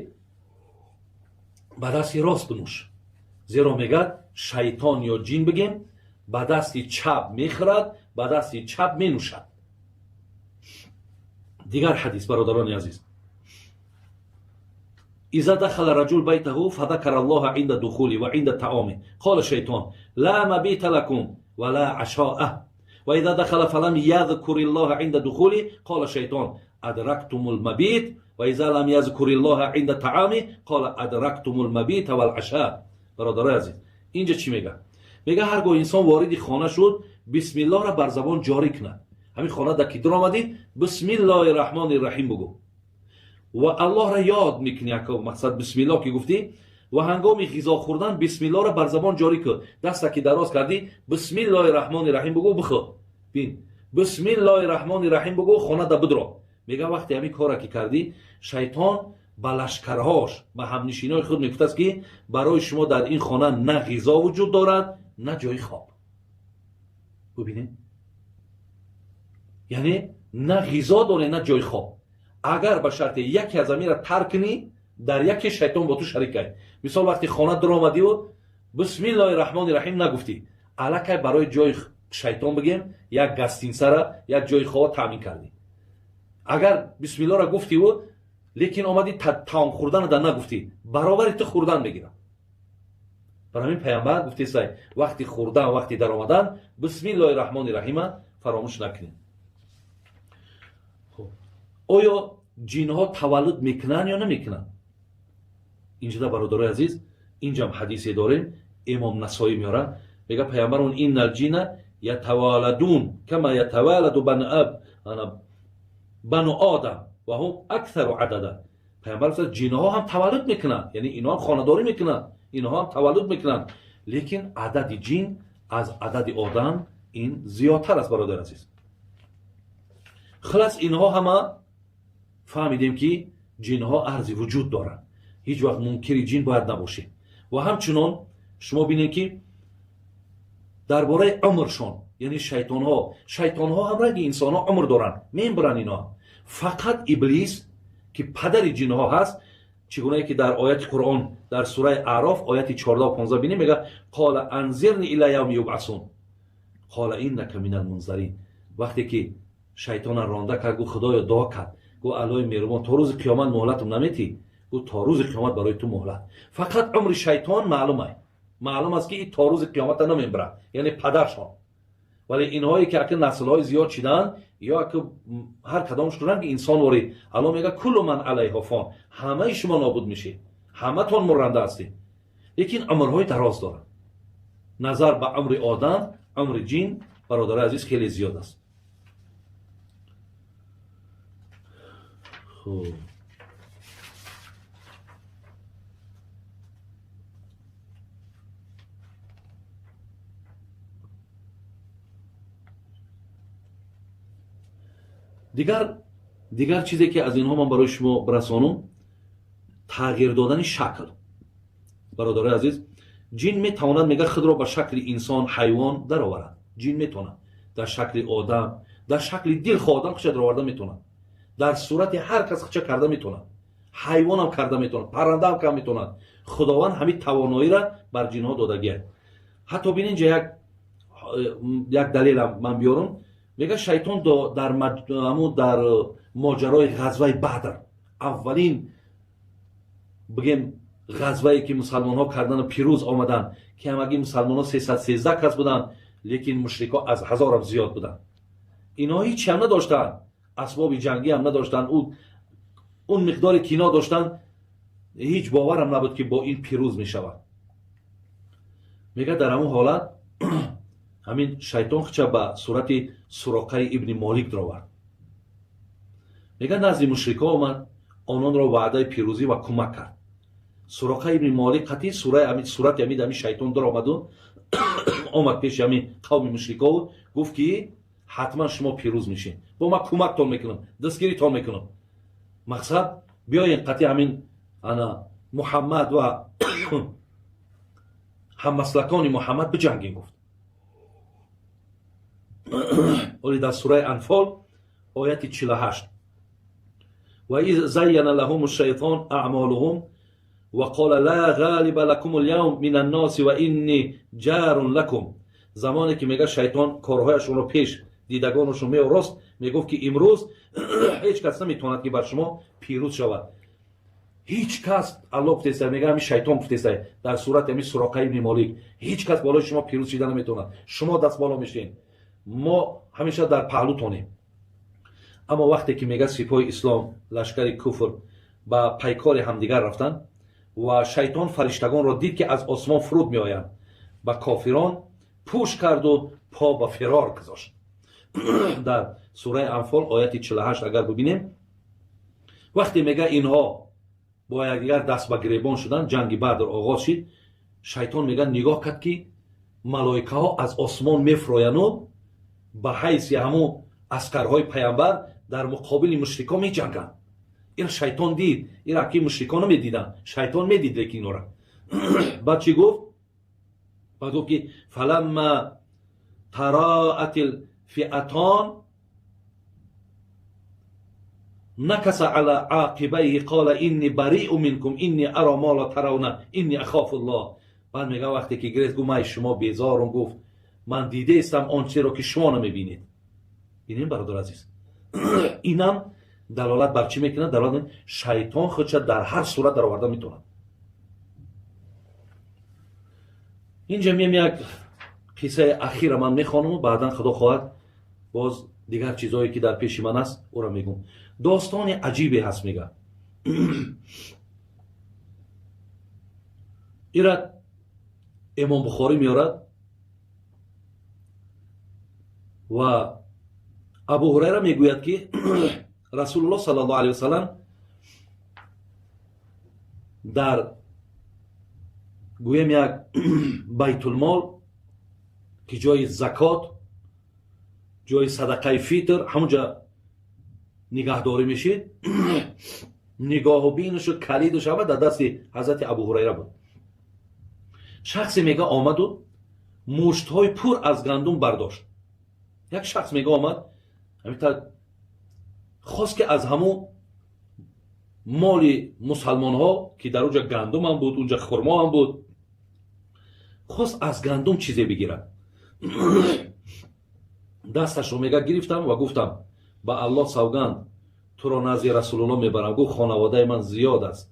ба дасти рост бинӯш. Зеро мегӯяд шайтон ё ҷин бигем ба дасти чап мехӯрад, ба дасти чап менӯшад. Дигар ҳадис бародарони азиз: إذا دخل الرجل بيته فذكر الله عند دخوله وعند طعامه قال الشيطان: لا مبيت لكم ولا عشاء. وإذا دخل فلم يذكر الله عند دخوله قال الشيطان: أدركتم المبيت. وإذا لم يذكر الله عند طعامه قال: أدركتم المبيت والعشاء. برادرای عزیز، اینجا چی میگه؟ میگه هرگاه انسان وارد خانه شد بسم الله را بر زبان جاری کند. همین خانه در که در آمدی بسم الله الرحمن الرحیم بگو و الله را یاد میکنی. مقصد بسم الله که گفتی و هنگام غذا خوردن بسم الله را بر زبان جاری کن. دست که دراز کردی بسم الله الرحمن الرحیم بگو بخور. بین بسم الله الرحمن الرحیم بگو خانه در بدرا. میگه وقتی همین کارا که کردی، شیطان به لشکرهاش، به همنشینای خود میگفت است که برای شما در این خانه نه غذا وجود دارد نه جای خواب. ببینید، یعنی نه غذا داره نه جای خواب. اگر به شرط یکی از امیر را ترک کنی، در یکی شیطان با تو شریک کرد. مثال وقتی خانه در آمدی و بسم الله الرحمن الرحیم نگفتی، الکی برای جای شیطان بگیم یک گستینسه را، یک جای خواب تامین کردی. اگر بسم الله را گفتی و لیکن آمدی طعام خوردن را نگفتی، برابر تو خوردن میگیرم. برای همین پیامبر گفته سای وقتی خوردن، وقتی در آمدن بسم الله الرحمن الرحیم فراموش نکنید. خب آیا جنها تولد میکنن یا نمیکنن؟ اینجا برادرای عزیز، اینجا هم حدیثی داریم امام نسائی میارن، میگه پیامبرون ان الجن یتوالدون کما یتوالد بنو آدم و هم اکثر عددا. پیامبر گفت جنها هم تولد میکنن، یعنی اینا هم خانه‌داری میکنن، اینها هم تولد میکنن، لیکن عدد جن از عدد آدم این زیادتر است برادر عزیز. خلاص اینها همه فهمیدیم که جنها عرض وجود دارن، هیچ وقت منکر جن باید نباشیم. و همچنان شما بینید که درباره عمرشان، یعنی شیطان ها هم رنگ انسان ها عمر دارن، میبرن اینا. فقط ابلیس که پدر جن ها هست، چگونه که در آیت قرآن در سوره اعراف آیت 14 و 15 بینیم، میگه قال انظرنی الی یوم یبعثون قال انک من المنظرین. وقتی که شیطان رانده کرد، گفت خدایا دعا کرد، گفت الهی مهربان تا روز قیامت مهلتم نمیتی، گفت تا روز قیامت برای تو مهلت. فقط عمر شیطان معلومه، معلوم است که این تا روز قیامت نمیبره، یعنی پدرشان. ولی اینهایی که اکه نسل‌های زیاد شدن یا که هر کدامش رنگ انسان واری، الان میگه کل من علیها فان، همه شما نابود میشید، همه تون مرنده هستید. لیکن عمرهای دراز دارن، نظر به عمر آدم عمر جن برادر عزیز خیلی زیاد است. خب دیگر چیزی که از اینها من برای شما برسانم، تغییر دادن شکل. برادرای عزیز، Ҷин метавонад, мега, худро ба шакли инсон, ҳайвон дароварад. Ҷин метавонад дар шакли одам, дар шакли дилхоҳ одам худша дароварда метавонад, дар сурати ҳар кас худша карда метавонад, ҳайвонам карда метавонад, паррандаам карда метавонад. Худованд ҳамин тавоноира бар ҷинҳо додагиаст. Ҳатто бин, инҷа як далелам ман биёрам. Мега, шайтон дар моҷарои ғазваи Бадр, аввалин, бигем, ғазвае ки мусалмонҳо кардану пирӯз омаданд, ки ҳамагӣ мусалмонҳо 313 кас буданд, лекин мушрикҳо аз ҳазорам зиёд буданд. Инҳо ҳеч ҳам надоштанд, асбоби ҷангӣ ҳам надоштанд, он миқдоре ки ино доштанд, ҳеҷ боварам набуд, ки бо ин пирӯз мешавад. Мега, дар ҳамон ҳолат ҳамин шайтон хича ба сурати Суроқаи ибни Молик даровард. Мега, назди мушрикҳо омад, ононро ваъдаи пирӯзӣ ва кӯмак кард. Суроқа ибни Молик қатъи сурати ҳамин шайтон даромаду омад пеши ҳамин қавми мушрикҳову гуфт, ки ҳатман шумо пирӯз мешед, бо ман кӯмактон мекунам, дастгиритон мекунам, мақсад биёен қатъи ҳамин ана Муҳаммад ва ҳаммаслакони Муҳаммад биҷангем, гуфт. Оли дар сураи Анфол, ояти 48: وإذ زين لهم الشيطان أعمالهم وقال لا غالب لكم اليوم من الناس وإني جار لكم. Замоне ки, мега, шайтон корҳояшонро пеш дидагонашон меорост, мегуфт, ки имрӯз ҳеҷ кас наметавонад, ки бар шумо пирӯз шавад, ҳеҷ кас. Аллоҳ гуфтеста, мега, ҳамин шайтон гуфтеста дар сурати ҳамин Суроқа ибни Молик: ҳеҷ кас болои шумо пирӯз шида наметавонад, шумо даст боло мешавед, мо ҳамеша дар паҳлутонем. Аммо вақте ки, мега, сипоҳи ислом, лашкари куфр ба пайкори ҳамдигар рафтанд ва шайтон фариштагонро дид, ки аз осмон фуруд меоянд, ба кофирон пӯш карду по ба фирор гузошт. Дар сураи Анфол, ояти 48 агар бибинем, вақте, мега, инҳо бо якдигар даст ба гиребон шуданд, ҷанги Бадр оғоз шид, шайтон, мега, нигоҳ кард, ки малоикаҳо аз осмон мефурояну ба ҳайси ҳамун аскарҳои паямбар дар муқобили мушрикҳо меҷанганд. Ин шайтон дид, ира ки мушрикҳо намедиданд, шайтон медид, лекин инора. Баъд чӣ гуфт? Баъд гуфт, ки فلما تراءت الفئتان نكص على عقبيه قال إني بريء منكم إني أرى ما لا ترون إني أخاف الله. Баъд, мега, вақте ки гирифт, гуфт: ман шумо безорум. Гуфт: ман дидаистам он чиро, ки шумо намебинед. Бинем, бародар азиз, инам далолат бар чӣ мекунад? Далолат, шайтон худша дар ҳар сурат дароварда метавонад. Инҷа миям, як қиссаи ахира ман мехонаму баъдан, худо хоҳад, боз дигар чизҳое, ки дар пеши ман аст, ӯро мегӯм. Достони аҷибе ҳаст, мега. Ира Имом Бухорӣ меорад ва Абу Ҳурайра мегӯяд, ки Расулуллоҳ саллаллоҳу алайҳи васалам дар, гӯем, як байтулмол, ки ҷои закот, ҷои садақаи фитр ҳамунҷа нигаҳдорӣ мешид, нигоҳу бинашу калиду шава дар дасти ҳазрати Абу Ҳурайра буд. Шахсе, мега, омаду муштҳои пур аз гандум бардошт. Як шахс, мега, омад, хост, ки аз ҳамун моли мусалмонҳо, ки дар онҷа гандумам буд, унҷа хурмоам буд, хост аз гандум чизе бигирад. Дасташро, мега, гирифтам ва гуфтам: ба Аллоҳ савганд, туро назди Расулуллоҳ мебарам. Гуфт: хонаводаи ман зиёд аст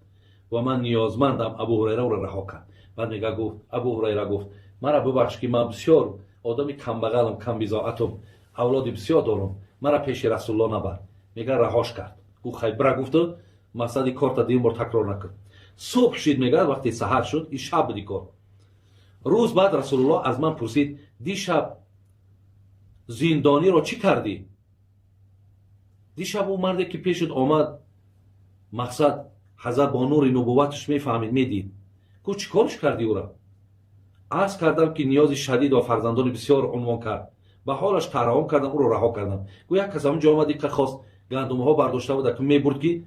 ва ман ниёзмандам. Абу Ҳурайра ӯро раҳо кард. Баъд, мега, гуфт, Абу Ҳурайра гуфт: мара бубахш, ки ман бисёр одами камбағалам, камбизоатум, авлоди бисёр дорам, мара пеши Расулуллоҳ набар. Мега, раҳош кард, гуфт: хай, бира, гуфту, мақсади корта дуюм бор такрор накун. Субҳ шид, мега, вақте саҳар шуд, и шаб буди кор, рӯз баъд Расулуллоҳ аз ман пурсид: дишаб зиндониро чӣ кардӣ? Дишаб ӯ марде, ки пешат омад, мақсад, ҳазрат бо нури нубувваташ мефаҳмид, медид, гуфт: чӣ корш кардӣ ӯра? Арз кардам, ки ниёзи шадид ва фарзандони бисёр унвон кард, ба ҳолаш тараҳум кардам, ӯро раҳо кардам. Гӯ: як кас ҳамун ҷо омад, ика хост, гандумҳо бардошта буда, ки мебурд, ки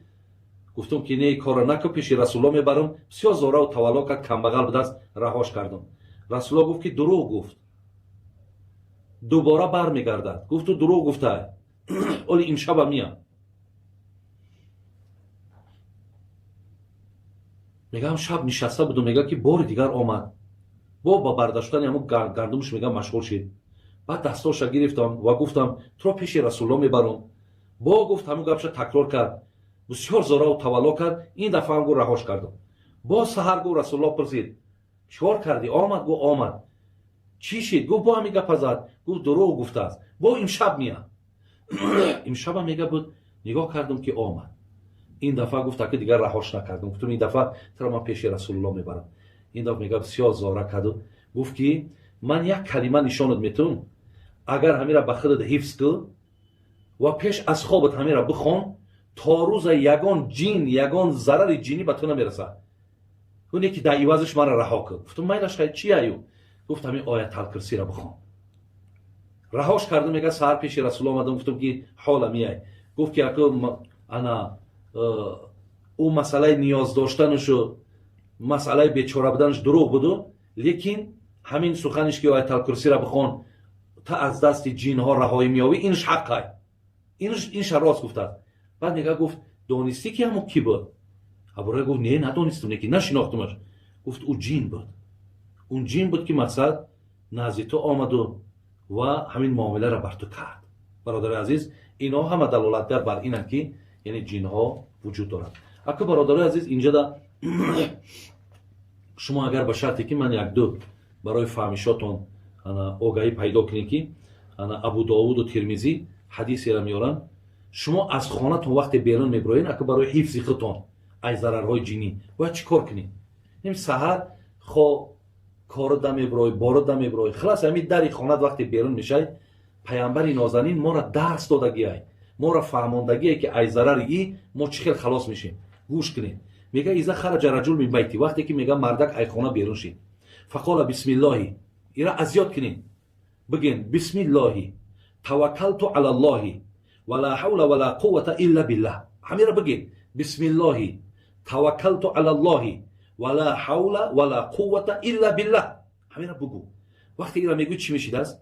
Гуфтам ки не, корро накун, пеши Расулло мебарам. Бисёр зораву тавалло кард, камбағал будааст, раҳош кардам. Расулло гуфт ки дурӯғ гуфт. Дубора бармегардад. Гуфт ту дурӯғ гуфтай. Оли имшаба миям. Мегам шаб нишаста будум, мега ки бори дигар омад. Бо ба бардаштани ҳамун гандумш мега машғул шид. Баъд дастоша гирифтам ва гуфтам туро пеши Расулло мебарам. Бо гуфт ҳамун гапша такрор кард. Бисёр зораву тавалло кард, ин дафъа ҳам гу раҳош кардам. Боз саҳар гу Расулло пурсид: чикор кардӣ? Омад, гу омад. Чӣ шид? Гуфт бо ҳамин гапа зад. Гуфт дурӯғ гуфтааст. Бо имшаб меям. Имшабам мега буд, нигоҳ кардам ки омад. Ин дафъа гуфт аки дигар раҳош накардам. Гуфтам ин дафъа туро ман пеши Расулулло мебарам. Ин дафъа мега бисёр зора карду гуфт ки ман як калима нишонат метавам, агар ҳамира ба худат ҳифз кун ва пеш аз хобат ҳамира бихон, то рӯза ягон ҷин, ягон зарари ҷинӣ ба ту намерасад. Гуфт ки дар ивазаш маро раҳо кун. Гуфтам майлаш хай, чи аю? Гуфт ҳамин ояталкурсиро бихон. Раҳош кардам, мега саҳар пеши Расулло омадам, гуфтам ки ҳола миай. Гуфт ки аку ана ӯ масъалаи ниёз доштанашу масъалаи бечора буданаш дурӯғ буду, лекин ҳамин суханиш ки ояталкурсиро бихон та аз дасти ҷинҳо раҳоӣ меёвӣ, инш ҳаққай, инша рост гуфтааст. Баъд мега гуфт донистӣ ки ҳамон кӣ буд? Абурайра гуфт не, надонистам, лекин нашинохтумаш. Гуфт ӯ ҷин буд. Он ҷин буд ки мақсад назди ту омаду ва ҳамин муомиларо бар ту кард. Бародари азиз, инҳо ҳама далолатгар бар инанд ки яъне ҷинҳо вуҷуд доранд. Аку бародарои азиз, инҷода шумо агар ба шарте ки ман як-ду барои фаҳмишотон огаҳӣ пайдо кунед ки Абу Довуду Тирмизӣ ҳадисеро меоранд, шумо аз хонатон вақте берун мебироед, аку барои ҳифзи худтон аз зарарҳои ҷинӣ бояд чӣ кор кунед? Ин саҳар хо кору да мебироӣ, бору да мебироӣ, хилас ҳамин дари хонат вақте берун мешавед, паямбари нозанин моро дарс додагиай, моро фаҳмондагие ки аз зарари и мо чӣ хел халос мешем. Гӯш кунед. Мега иза хараҷа раҷул мин байти, вақте ки мега мардак ай хона берун шид, фақола бисмиллоҳи, ира азёд кунед, бигӯен бисмиллоҳи таваккалту алаллоҳи ва ла ҳавла ва ла қуввата илла биллаҳ. Ҳамира бигӯед бисмиллоҳи таваккалту алаллоҳи ва ла ҳавла ва ла қуввата илла биллаҳ. Ҳамира бугӯ. Вақте ира мегӯӣ чӣ мешидааст?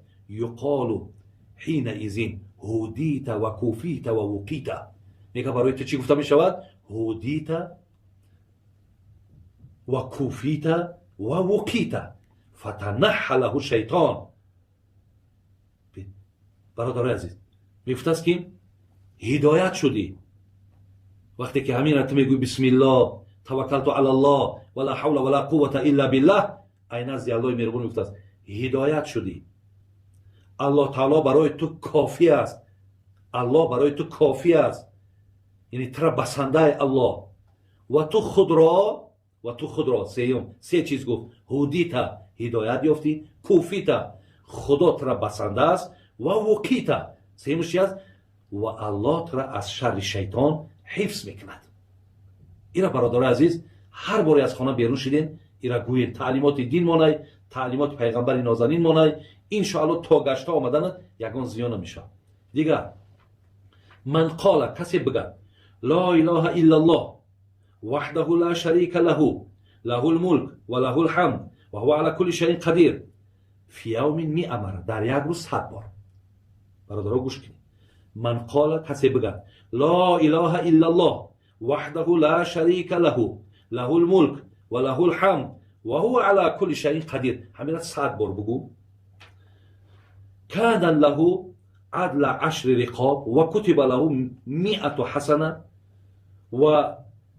Юқолу ҳина изин ҳудита ва куфита ва вуқита. Мега барои ту чӣ гуфта мешавад? Ҳудита ва куфита ва вуқита фатанаҳҳа лаҳу шайтон. Бародарои азиз, мегуфтааст ки ҳидоят шудӣ вақте ки ҳаминра ту мегӯӣ бисмиллоҳ таваккалту алаллоҳ ва ла ҳавла ва ла қуввата илла биллаҳ, ай назди Аллоҳи меҳрубон мегуфтааст ҳидоят шудӣ, Аллоҳ таоло барои ту кофӣ аст, Аллоҳ барои ту кофӣ аст, яъне тура басандаи Аллоҳ ва ту худро, ва ту худро сеюм се чиз гуфт: ҳудита ҳидоят ёфтӣ, куфита худо тура басанда аст ва вуқита сеюмш чи аст? Ва Аллоҳ тура аз шарри шайтон ҳифз мекунад. Ира бародарои азиз, ҳар боре аз хона берун шидем ира гӯем, таълимоти дин монай, таълимоти пайғамбари нозанин монай, иншоалло то гашта омаданат ягон зиён намешавад. Дигар ман қола, касе бигад ло илоҳа иллаллоҳ ваҳдаҳу ла шарика лаҳу лаҳул мулк ва лаҳул ҳамд ва ҳува ала кулли шайин қадир фи явмин миа мара, дар як рӯз 100 бор. Бародаро гӯш кунед. Ман қола, касе бигад ло илоҳа иллаллоҳ ваҳдаҳу ла шарика лаҳу лаҳул мулк ва лаҳул ҳамд ва ҳува ала кулли шайин қадир, ҳамина 100 бор бугӯ. Кана лаҳу адла ашри риқоб ва кутиба лаҳу миату ҳасана ва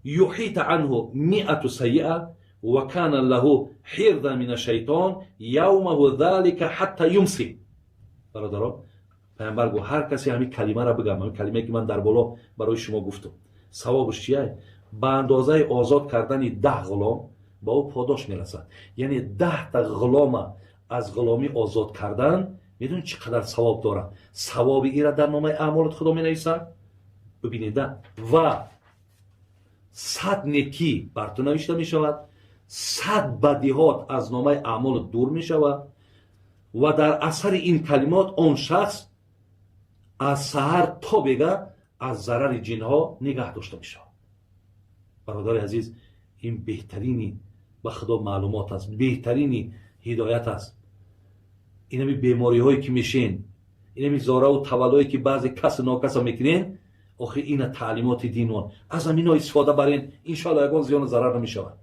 юҳита анҳу миату сайиа ва кана лаҳу ҳирда мин ашшайтон явмаҳу залика ҳатта юмси. Бародаро, пайғамбар гуфт ҳар касе ҳамин калимаро бигам, ҳамин калимае ки ман дар боло барои шумо гуфтам, савобаш чия? Ба андозаи озод кардани 10 ғулом ба ӯ подош мерасад. Яъне 10 ғулома аз ғуломӣ озод кардан медонед чӣ қадар савоб дорад? Савоби ира дар номаи аъмолат худо менависад. Бибинед, ва 100 некӣ бар ту навишта мешавад, 100 бадиҳот аз номаи аъмолат дур мешавад ва дар асари ин калимот он шахс аз саҳар то бега аз зарари ҷинҳо нигаҳ дошта мешавад. Бародари азиз, ин беҳтарини ба худо маълумот аст, беҳтарини ҳидоят аст. Инами бемориҳое ки мешен, инами зораву таваллое ки баъзе касу нокаса мекунен, охир ина таълимоти динон, аз ҳамино истифода барен, иншоалло ягон зиёну зарар намешавад.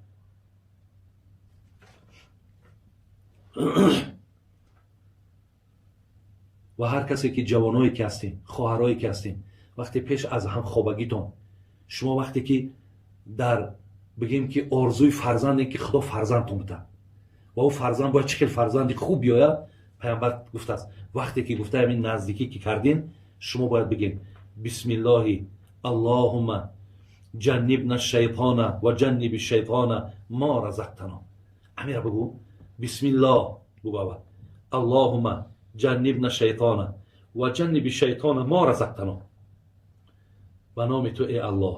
Ва ҳар касе ки ҷавоное ки ҳастем, хоҳарое ки ҳастем, вақте пеш аз ҳамхобагитон шумо вақте ки дар бигем ки орзуи фарзанде ки худо фарзандтон бидад ва ӯ фарзанд бояд чӣ хел фарзанди хуб биёяд, паямбар гуфтааст, вақте ки гуфта ҳамин наздикӣ ки кардин, шумо бояд бигем: бисмиллоҳи аллоҳумма ҷаннибна шайтона ва ҷанниби шайтона мо разақтано. Амира бигӯ: бисмиллоҳ бугӯ аввал, аллоҳумма ҷаннибна шайтона ва ҷанниби шайтона мо разақтано. Ба номи ту, э аллоҳ,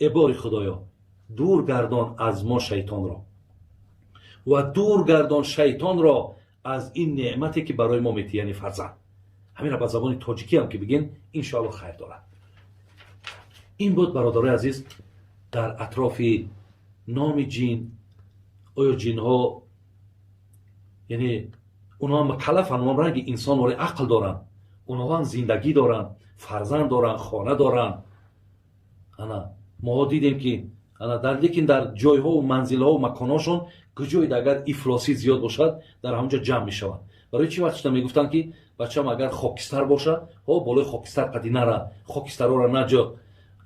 э бори худоё, дур гардон аз мо шайтонро ва дур гардон шайтонро аз ин неъмате ки барои мо метиҳӣ, яъне фарзанд. Ҳаминро ба забони тоҷикӣ ҳам ки бигин, иншоалло хайр дорад. Ин буд, бародарои азиз, дар атрофи номи ҷин. Оё ҷинҳо, яъне онҳо мукаллафанд, онҳо ранги инсон вале ақл доранд, онҳо ҳам зиндагӣ доранд, фарзанд доранд, хона доранд. Ана моҳо дидем ки ана дар лекин дар ҷойҳову манзилҳову маконҳошон куҷоед агар ифлосӣ зиёд бошад, дар ҳамонҷо ҷамъ мешаванд. Барои чӣ вақт шуда мегуфтанд ки бачам агар хокистар бошад, ҳо болои хокистар қади нара, хокистарора наҷо,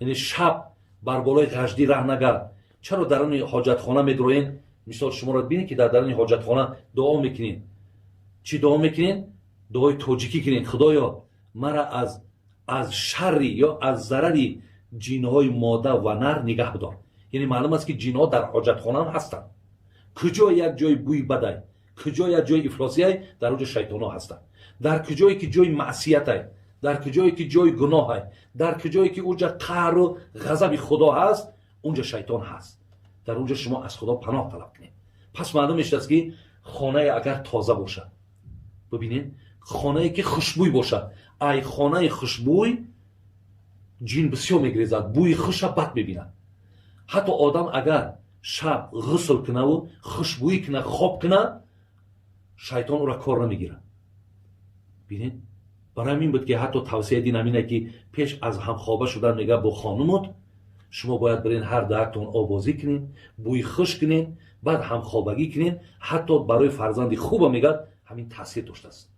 яъне шаб бар болои ғаждӣ раҳ нагард. Чаро даруни ҳоҷатхона медроен? Мисол шуморо бинед ки дар даруни ҳоҷатхона дуо мекунед. Чӣ дуо мекунед? Дуои тоҷикӣ кунед: худоё, мара аз шарри ё аз зарари ҷинҳои мода ва нар нигаҳ бидор. Яъне маълум аст ки ҷинҳо дар ҳоҷатхона ҳам ҳастанд. Куҷо як ҷои бӯи бадай, куҷо як ҷои ифлосиай, дар он ҷо шайтонҳо ҳастанд. Дар куҷое ки ҷои маъсиятай, дар куҷое ки ҷои гуноҳай, дар куҷое ки онҷа қаҳру ғазаби худо ҳаст, онҷа шайтон ҳаст. Дар онҷа шумо аз худо паноҳ талаб кунед. Пас маълум мешавад ки хонае агар тоза бошад, бибинед, хонае ки хушбӯй бошад, ай хонаи хушбӯй ҷин бисёр мегирезад, бӯи хуша бад мебинад. Ҳатто одам агар шаб ғусл кунаву хушбӯӣ куна, хоб куна, шайтон ӯра кор намегирад. Бинед, барои ҳамин буд ки ҳатто тавсияи дин ҳамине ки пеш аз ҳамхоба шудан мега бо хонумот шумо бояд бирен ҳар даҳактон обозӣ кунед, бӯи хуш кунед, баъд ҳамхобагӣ кунед. Ҳатто барои фарзанди хуба мегӯяд ҳамин таъсир доштааст.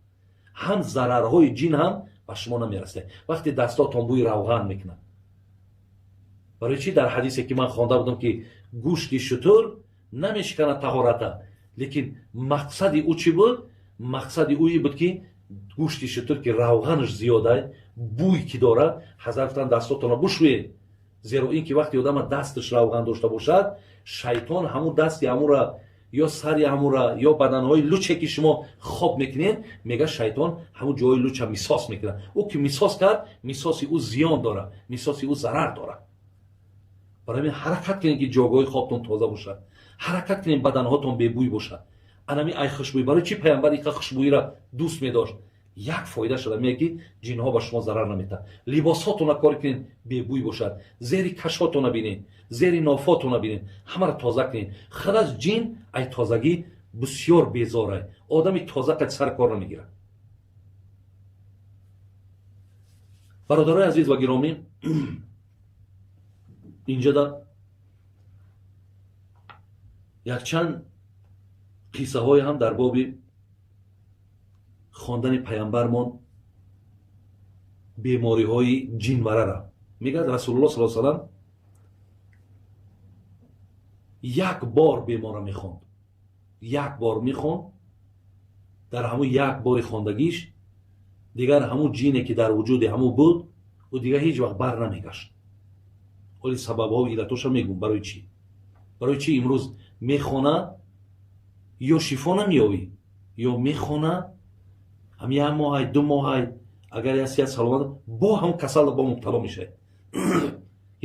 Ҳам зарарҳои ҷин ҳам ба шумо намерасад вақте дастотон бӯи равған мекунад. Барои чӣ дар ҳадисе ки ман хонда будам ки гӯшти шутур намешиканад таҳората, лекин мақсади ӯ чӣ буд? Мақсади ӯ ин буд ки гӯшти шутур ки равғанаш зиёда, бӯй ки дорад, ҳазрат гуфтанд дастотонро бушӯед, зеро ин ки вақте одама дасташ равған дошта бошад, шайтон ҳамун дасти ҳамура ё сари ҳамура ё баданҳои луче ки шумо хоб мекунед, мега шайтон ҳамун ҷои луча мисос мекунад. Ӯ ки мисос кард, мисоси ӯ зиён дорад, мисоси ӯ зарар дорад. Барои ҳамин ҳаракат кунед ки ҷойгоҳи хобтон тоза бошад, ҳаракат кунед баданҳотон бебӯй бошад. Анами ай хушбӯй, барои чӣ паямбар иқа хушбӯйира дӯст медошт? Як фоида шуда меяд ки ҷинҳо ба шумо зарар наметаҳанд. Либосҳотона кор кунед бебӯй бошад, зери кашҳотона бинед, зери нофотона бинед, ҳамаро тоза кунед. Халас ҷин ай тозагӣ бисёр безорай, одами тоза қад сар кор намегирад. Бародарои азиз ва гиромӣ, инҷода якчанд қиссаҳое ҳам дар боби хондани паямбармон бемориҳои ҷинварара мегӯяд. Расулуллоҳ саллаллоҳу алайҳи васаллам як бор бемора мехонд, як бор мехонд, дар ҳамун як бори хондагиш дигар ҳамун ҷине ки дар вуҷуди ҳамун буд, ӯ дигар ҳеҷ вақт бар намегашт. Ҳоли сабабҳо иллатоша мегӯм, барои чӣ? Барои чӣ имрӯз мехона ё шифо намеёбӣ, ё мехона ҳам як моҳай, ду моҳай, агар як сиҳат саломат, бо ҳам касал бо мубтало мешавад.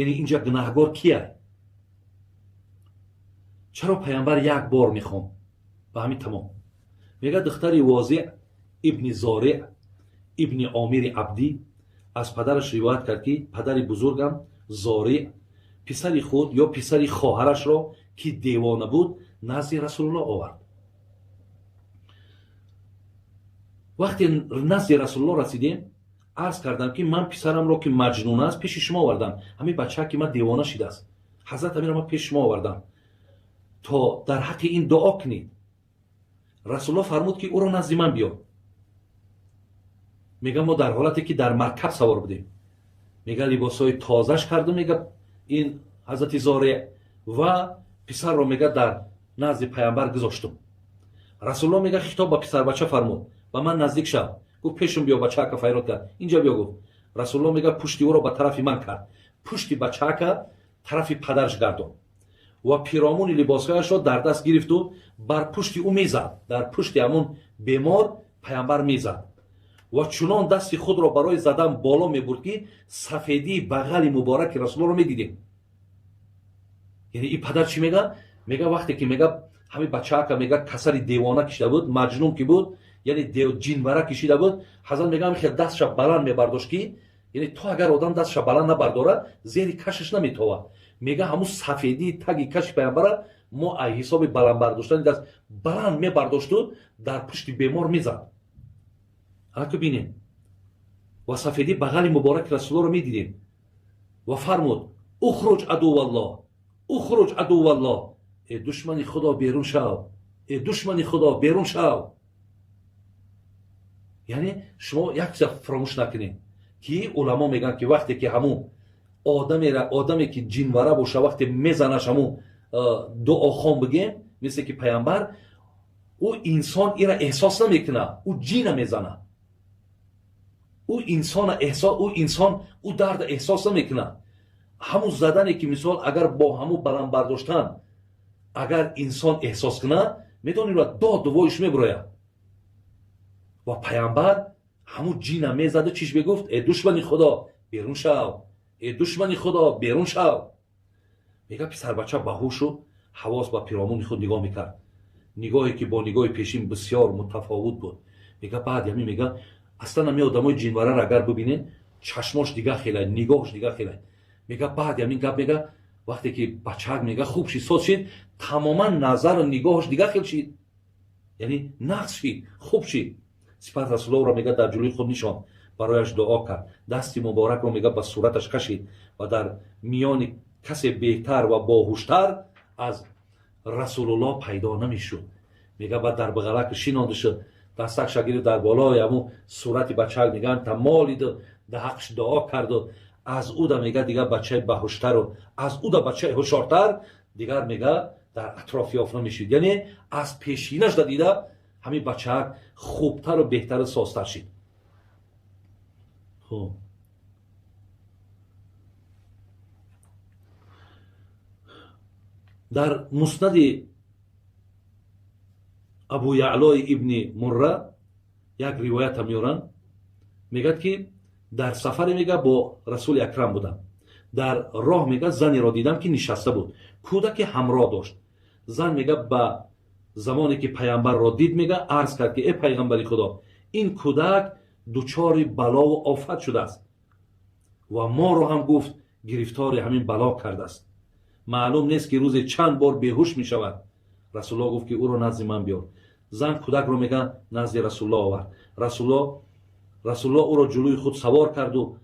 Яъне инҷа гунаҳгор кия? Чаро паямбар як бор мехонд ба ҳамин тамом? Мегӯяд духтари Возеъ ибни Зореъ ибни Омири Абдӣ аз падараш ривоят кард ки падари бузургам Зореъ Писари худ ё писари хоҳарашро, ки девона буд, назди Расулуллоҳ овард. Вақте назди Расулуллоҳ расидем, арз кардам, ки ман писарамро, ки маҷнун аст, пеши шумо овардам. Ҳамин бача, ки ман девона шидааст, ҳазрат, ҳаминро ман пеши шумо овардам, то дар ҳаққи ин дуо кунед. Расулуллоҳ фармуд, ки ӯро назди ман биёр. Мега, мо дар ҳолате ки дар маркаб савор будем, мега, либосҳои тозаш карду, мега, ин ҳазрати Зореъ ва писарро, мега, дар назди паямбар гузоштум. Расулуллоҳ, мега, хитоб ба писарбача фармуд: «Ба ман наздик шав». Гуфт: «Пешум биё, бачаака». Файрод кард: «Инҷа биё», гуфт. Расулуллоҳ, мега, пушти ӯро ба тарафи ман кард, пушти бачаака тарафи падараш гардонд ва пиромуни либосҳояшро дар даст гирифту бар пушти ӯ мезад. Дар пушти ҳамун бемор паямбар мезад ва чунон дасти худро барои задан боло мебурд, ки сафедии бағали мубораки Расуллоҳро медидем. Яъне и падар чӣ мега? Мега, вақте ки, мега, ҳамин бачаака, мега, касали девона кишида буд, маҷнун ки буд, яъне ҷинвара кишида буд, ҳазрат, мега, ҳамин хел дастша баланд мебардошт, ки яъне то агар одам дастша баланд набардорад, зери кашаш наметовад. Мега, ҳамун сафедии таги каши паямбара мо аз ҳисоби баланд бардоштани даст баланд мебардошту дар пушти бемор мезад. Анаку бинем, ва сафедии бағали мубораки Расуллоҳро медидем. Ва фармуд: «Ухруҷ адуваллоҳ, ухруҷ адуваллоҳ», э душмани Худо, берун шав, э душмани Худо, берун шав. Яъне шумо як чиза фаромӯш накунед, ки уламо мегӯянд, ки вақте ки ҳамун одамера, одаме ки ҷинвара боша, вақте мезанаш ҳамун дуохон бигем, мисле ки паямбар, ӯ инсон ира эҳсос намекунад, ӯ ҷина мезанад. Ӯ инсона эҳсос, ӯ инсон ӯ дарда эҳсос намекунад. Ҳамун задане ки, мисол, агар бо ҳамун баланд бардоштан агар инсон эҳсос кунад, медонед, дод дувоиш мебурояд. Ва паямбар ҳамун ҷина мезаду чиш мегуфт? «Э душмани Худо, берун шав, э душмани Худо, берун шав». Мега, писарбача ба ҳушу ҳавос ба пиромуни худ нигоҳ мекард, нигоҳе ки бо нигоҳи пешин бисёр мутафовут буд. Мега, баъд ҳамин, мега, аслан ҳамин одамои ҷинвараро агар бибинед, чашмош дига хелай, нигоҳш дига хелай. Мега, баъди ҳамин гап, мега, вақте ки бачаак, мега, хуб шид, соз шид, тамоман назару нигоҳш дига хел шид, яъне нағз шид, хуб шид. Сипас Расуллоҳро, мега, дар ҷулӯи худ нишонд, барояш дуо кард, дасти муборакро, мега, ба сураташ кашид ва дар миёни касе беҳтар ва боҳуштар аз Расулуллоҳ пайдо намешуд. Мега, баъд дар бағалак шинонда шуд, дастакша гирифт, дар болои ҳамун сурати бачаак, мега, та молиду дар ҳаққш дуо карду аз ӯ да, мега, дигар бачаи баҳуштару аз ӯ да бачаи ҳушёртар дигар, мега, дар атроф ёфт намешуд. Яъне аз пешинаш да дида ҳамин бачаак хубтару беҳтару созтар шид. Хуб, дар Муснади Абу Яълои ибни Мурра як ривоята меоранд. Мегӯяд, ки дар сафаре, мега, бо Расули Акрам будам. Дар роҳ, мега, занеро дидам, ки нишаста буд, кӯдаке ҳамроҳ дошт. Зан, мега, ба замоне ки паямбарро дид, мега, арз кард, ки э пайғамбари Худо, ин кӯдак дучори балову офат шудааст ва моро ҳам, гуфт, гирифтори ҳамин бало кардааст. Маълум нест, ки рӯзе чанд бор беҳуш мешавад. Расулуллоҳ гуфт, ки ӯро назди ман биёр. Зан кӯдакро, мега, назди Расулуллоҳ овард. Расулуллоҳ ӯро ҷулӯи худ савор карду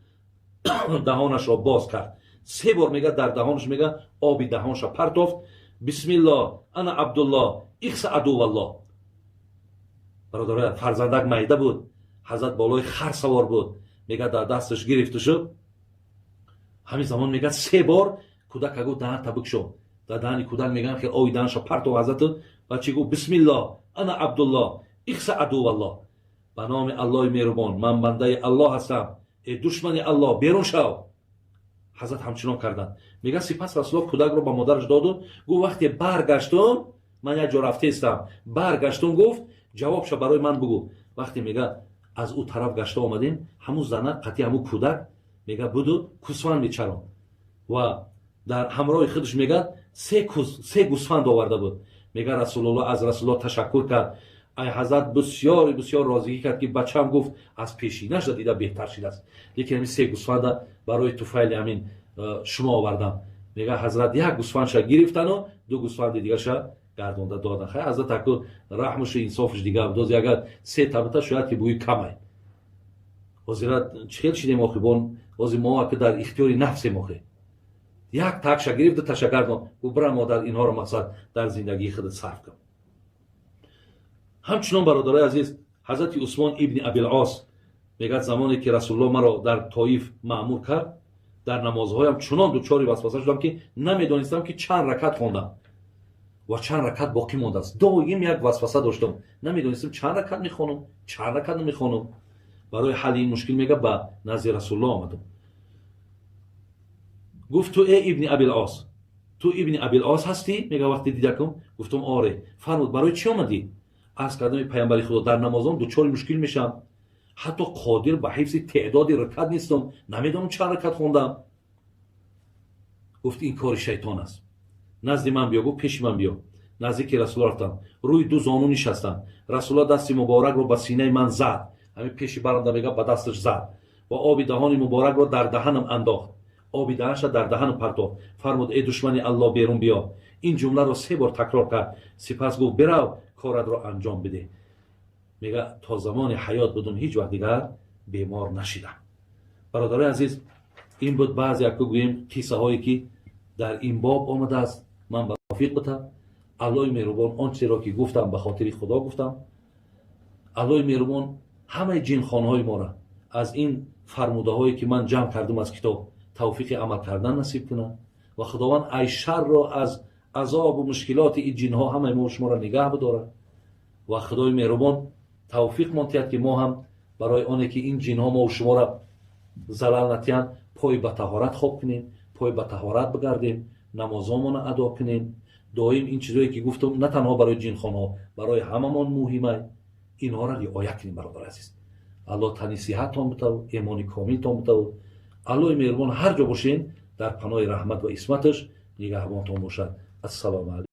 даҳонашро боз кард. Се бор, мега, дар даҳонаш, мега, оби даҳонша партофт. «Бисмиллоҳ, ана Абдуллоҳ, ихса адуваллоҳ». Бародароя, фарзандак майда буд, ҳазрат болои хар савор буд. Мега, дар дасташ гирифту шуд. Ҳамин замон, мега, се бор кӯдака гуфт: «Даҳанта бикшо». Дар даҳани кӯдак, мегӯям, хел оби даҳанша партов ҳазрату ва чӣ гуфт? «Бисмиллоҳ, ана Абдуллоҳ, ихса адуваллоҳ», ба номи Аллоҳи меҳрубон, ман бандаи Аллоҳ ҳастам, э душмани Аллоҳ, берун шав. Ҳазрат ҳамчунон карданд. Мега, сипас Расуллоҳ кӯдакро ба модараш доду гуфт: «Вақте баргаштум, ман як ҷо рафтаистам, баргаштум, — гуфт, — ҷавобша барои ман бугӯ». Вақте, мега, аз ӯ тараф гашта омадем, ҳамун зана қатъи ҳамун кӯдак, мега, буду кусфанд мечаронд ва дар ҳамроҳи худаш, мега, се гусфанд оварда буд. Мега, Расулуллоҳ аз Расулуллоҳ ташаккур кард. Ай ҳазрат бисёр бисёр розигӣ кард, ки бачаам, гуфт, аз пешинаш дида беҳтар шидааст, лекин ҳамин се гусфанда барои туфайли ҳамин шумо овардам. Мега, ҳазрат як гӯсфандша гирифтану ду гӯсфанди дигарша гардонда додан. Хай, ҳазрат аку раҳмушу инсофуш дигар доз, агар се табита шояд ки бӯи камай. Ҳозира чӣ хел шидем охи? Бон ҳозир мо аку дар ихтиёри нафсем охи. Як такша гирифт, дуташа гардон, гуфт: «Бира, модар, инҳоро мақсад дар зиндагии худат сарф кун». Ҳамчунон, бародарои азиз, ҳазрати Усмон ибни Абилос мегӯяд: замоне ки Расулулло маро дар Тоиф маъмур кард, дар намозҳоям чунон дучори васваса шудам, ки намедонистам, ки чанд ракат хондам ва чанд ракат боқӣ мондааст. Доим як васваса доштам, намедонистам, чанд ракат мехонам, чанд ракат намехонам. Барои ҳалли ин мушкил, мега, ба назди Расулулло омадам. Гуфт: «Ту, э ибни Абилос, ту ибни Абилос ҳастӣ?» Мега, вақте дидакум, гуфтам: «Оре». Фармуд: «Барои чӣ омадӣ?» Арз кардам: «Паямбари Худо, дар намозон дучори мушкил мешавам, ҳатто қодир ба ҳифзи теъдоди ракат нестам, намедонам чанд ракат хондам». Гуфт: «Ин кори шайтон аст, назди ман биё». Гуфт: «Пеши ман биё». Наздики Расулло рафтам, рӯи ду зону нишастам. Расулло дасти муборакро ба синаи ман зад, ҳамин пеши баранда, мега, ба дасташ зад ва оби даҳони муборакро дар даҳанам андохт, оби даҳанша дар даҳанам партофт. Фармуд: «Э душмани Аллоҳ, берун биё». Ин ҷумларо се бор такрор кард, сипас гуфт: «Бирав, коратро анҷом бидеҳ». Мега, то замони ҳаёт будум, ҳеҷ вақт дигар бемор нашидам. Бародарои азиз, ин буд баъзе, яку гӯем, қиссаҳое, ки дар ин боб омадааст. Ман ба тавфиқ бутам. Аллоҳи меҳрубон, он чизеро ки гуфтам, ба хотири Худо гуфтам. Аллоҳи меҳрубон ҳамаи ҷинхонҳои моро аз ин фармудаҳое, ки ман ҷамъ кардам аз китоб, тавфиқи амал кардан насиб кунад ва Худованд ай шарро, аз азобу мушкилоти ин ҷинҳо ҳамаи мо шуморо нигаҳ бидорад ва Худои меҳрубон тавфиқ монтиҳад, ки мо ҳам барои оне ки ин ҷинҳо мо шуморо залал натиҳанд, пой ба таҳорат хоб кунем, пой ба таҳорат бигардем, намозомонро адо кунем доим. Ин чизое ки гуфтам, на танҳо барои ҷинхонҳо, барои ҳамамон муҳимай, инҳоро риоя кунем. Бародар азиз, Аллоҳ тани сиҳаттон битаву эмони комилтон битаву. Аллоҳи меҳрубон ҳар ҷо бошен, дар паноҳи раҳмат ва исматаш нигаҳбонтон бошад. Ассалому алайкум.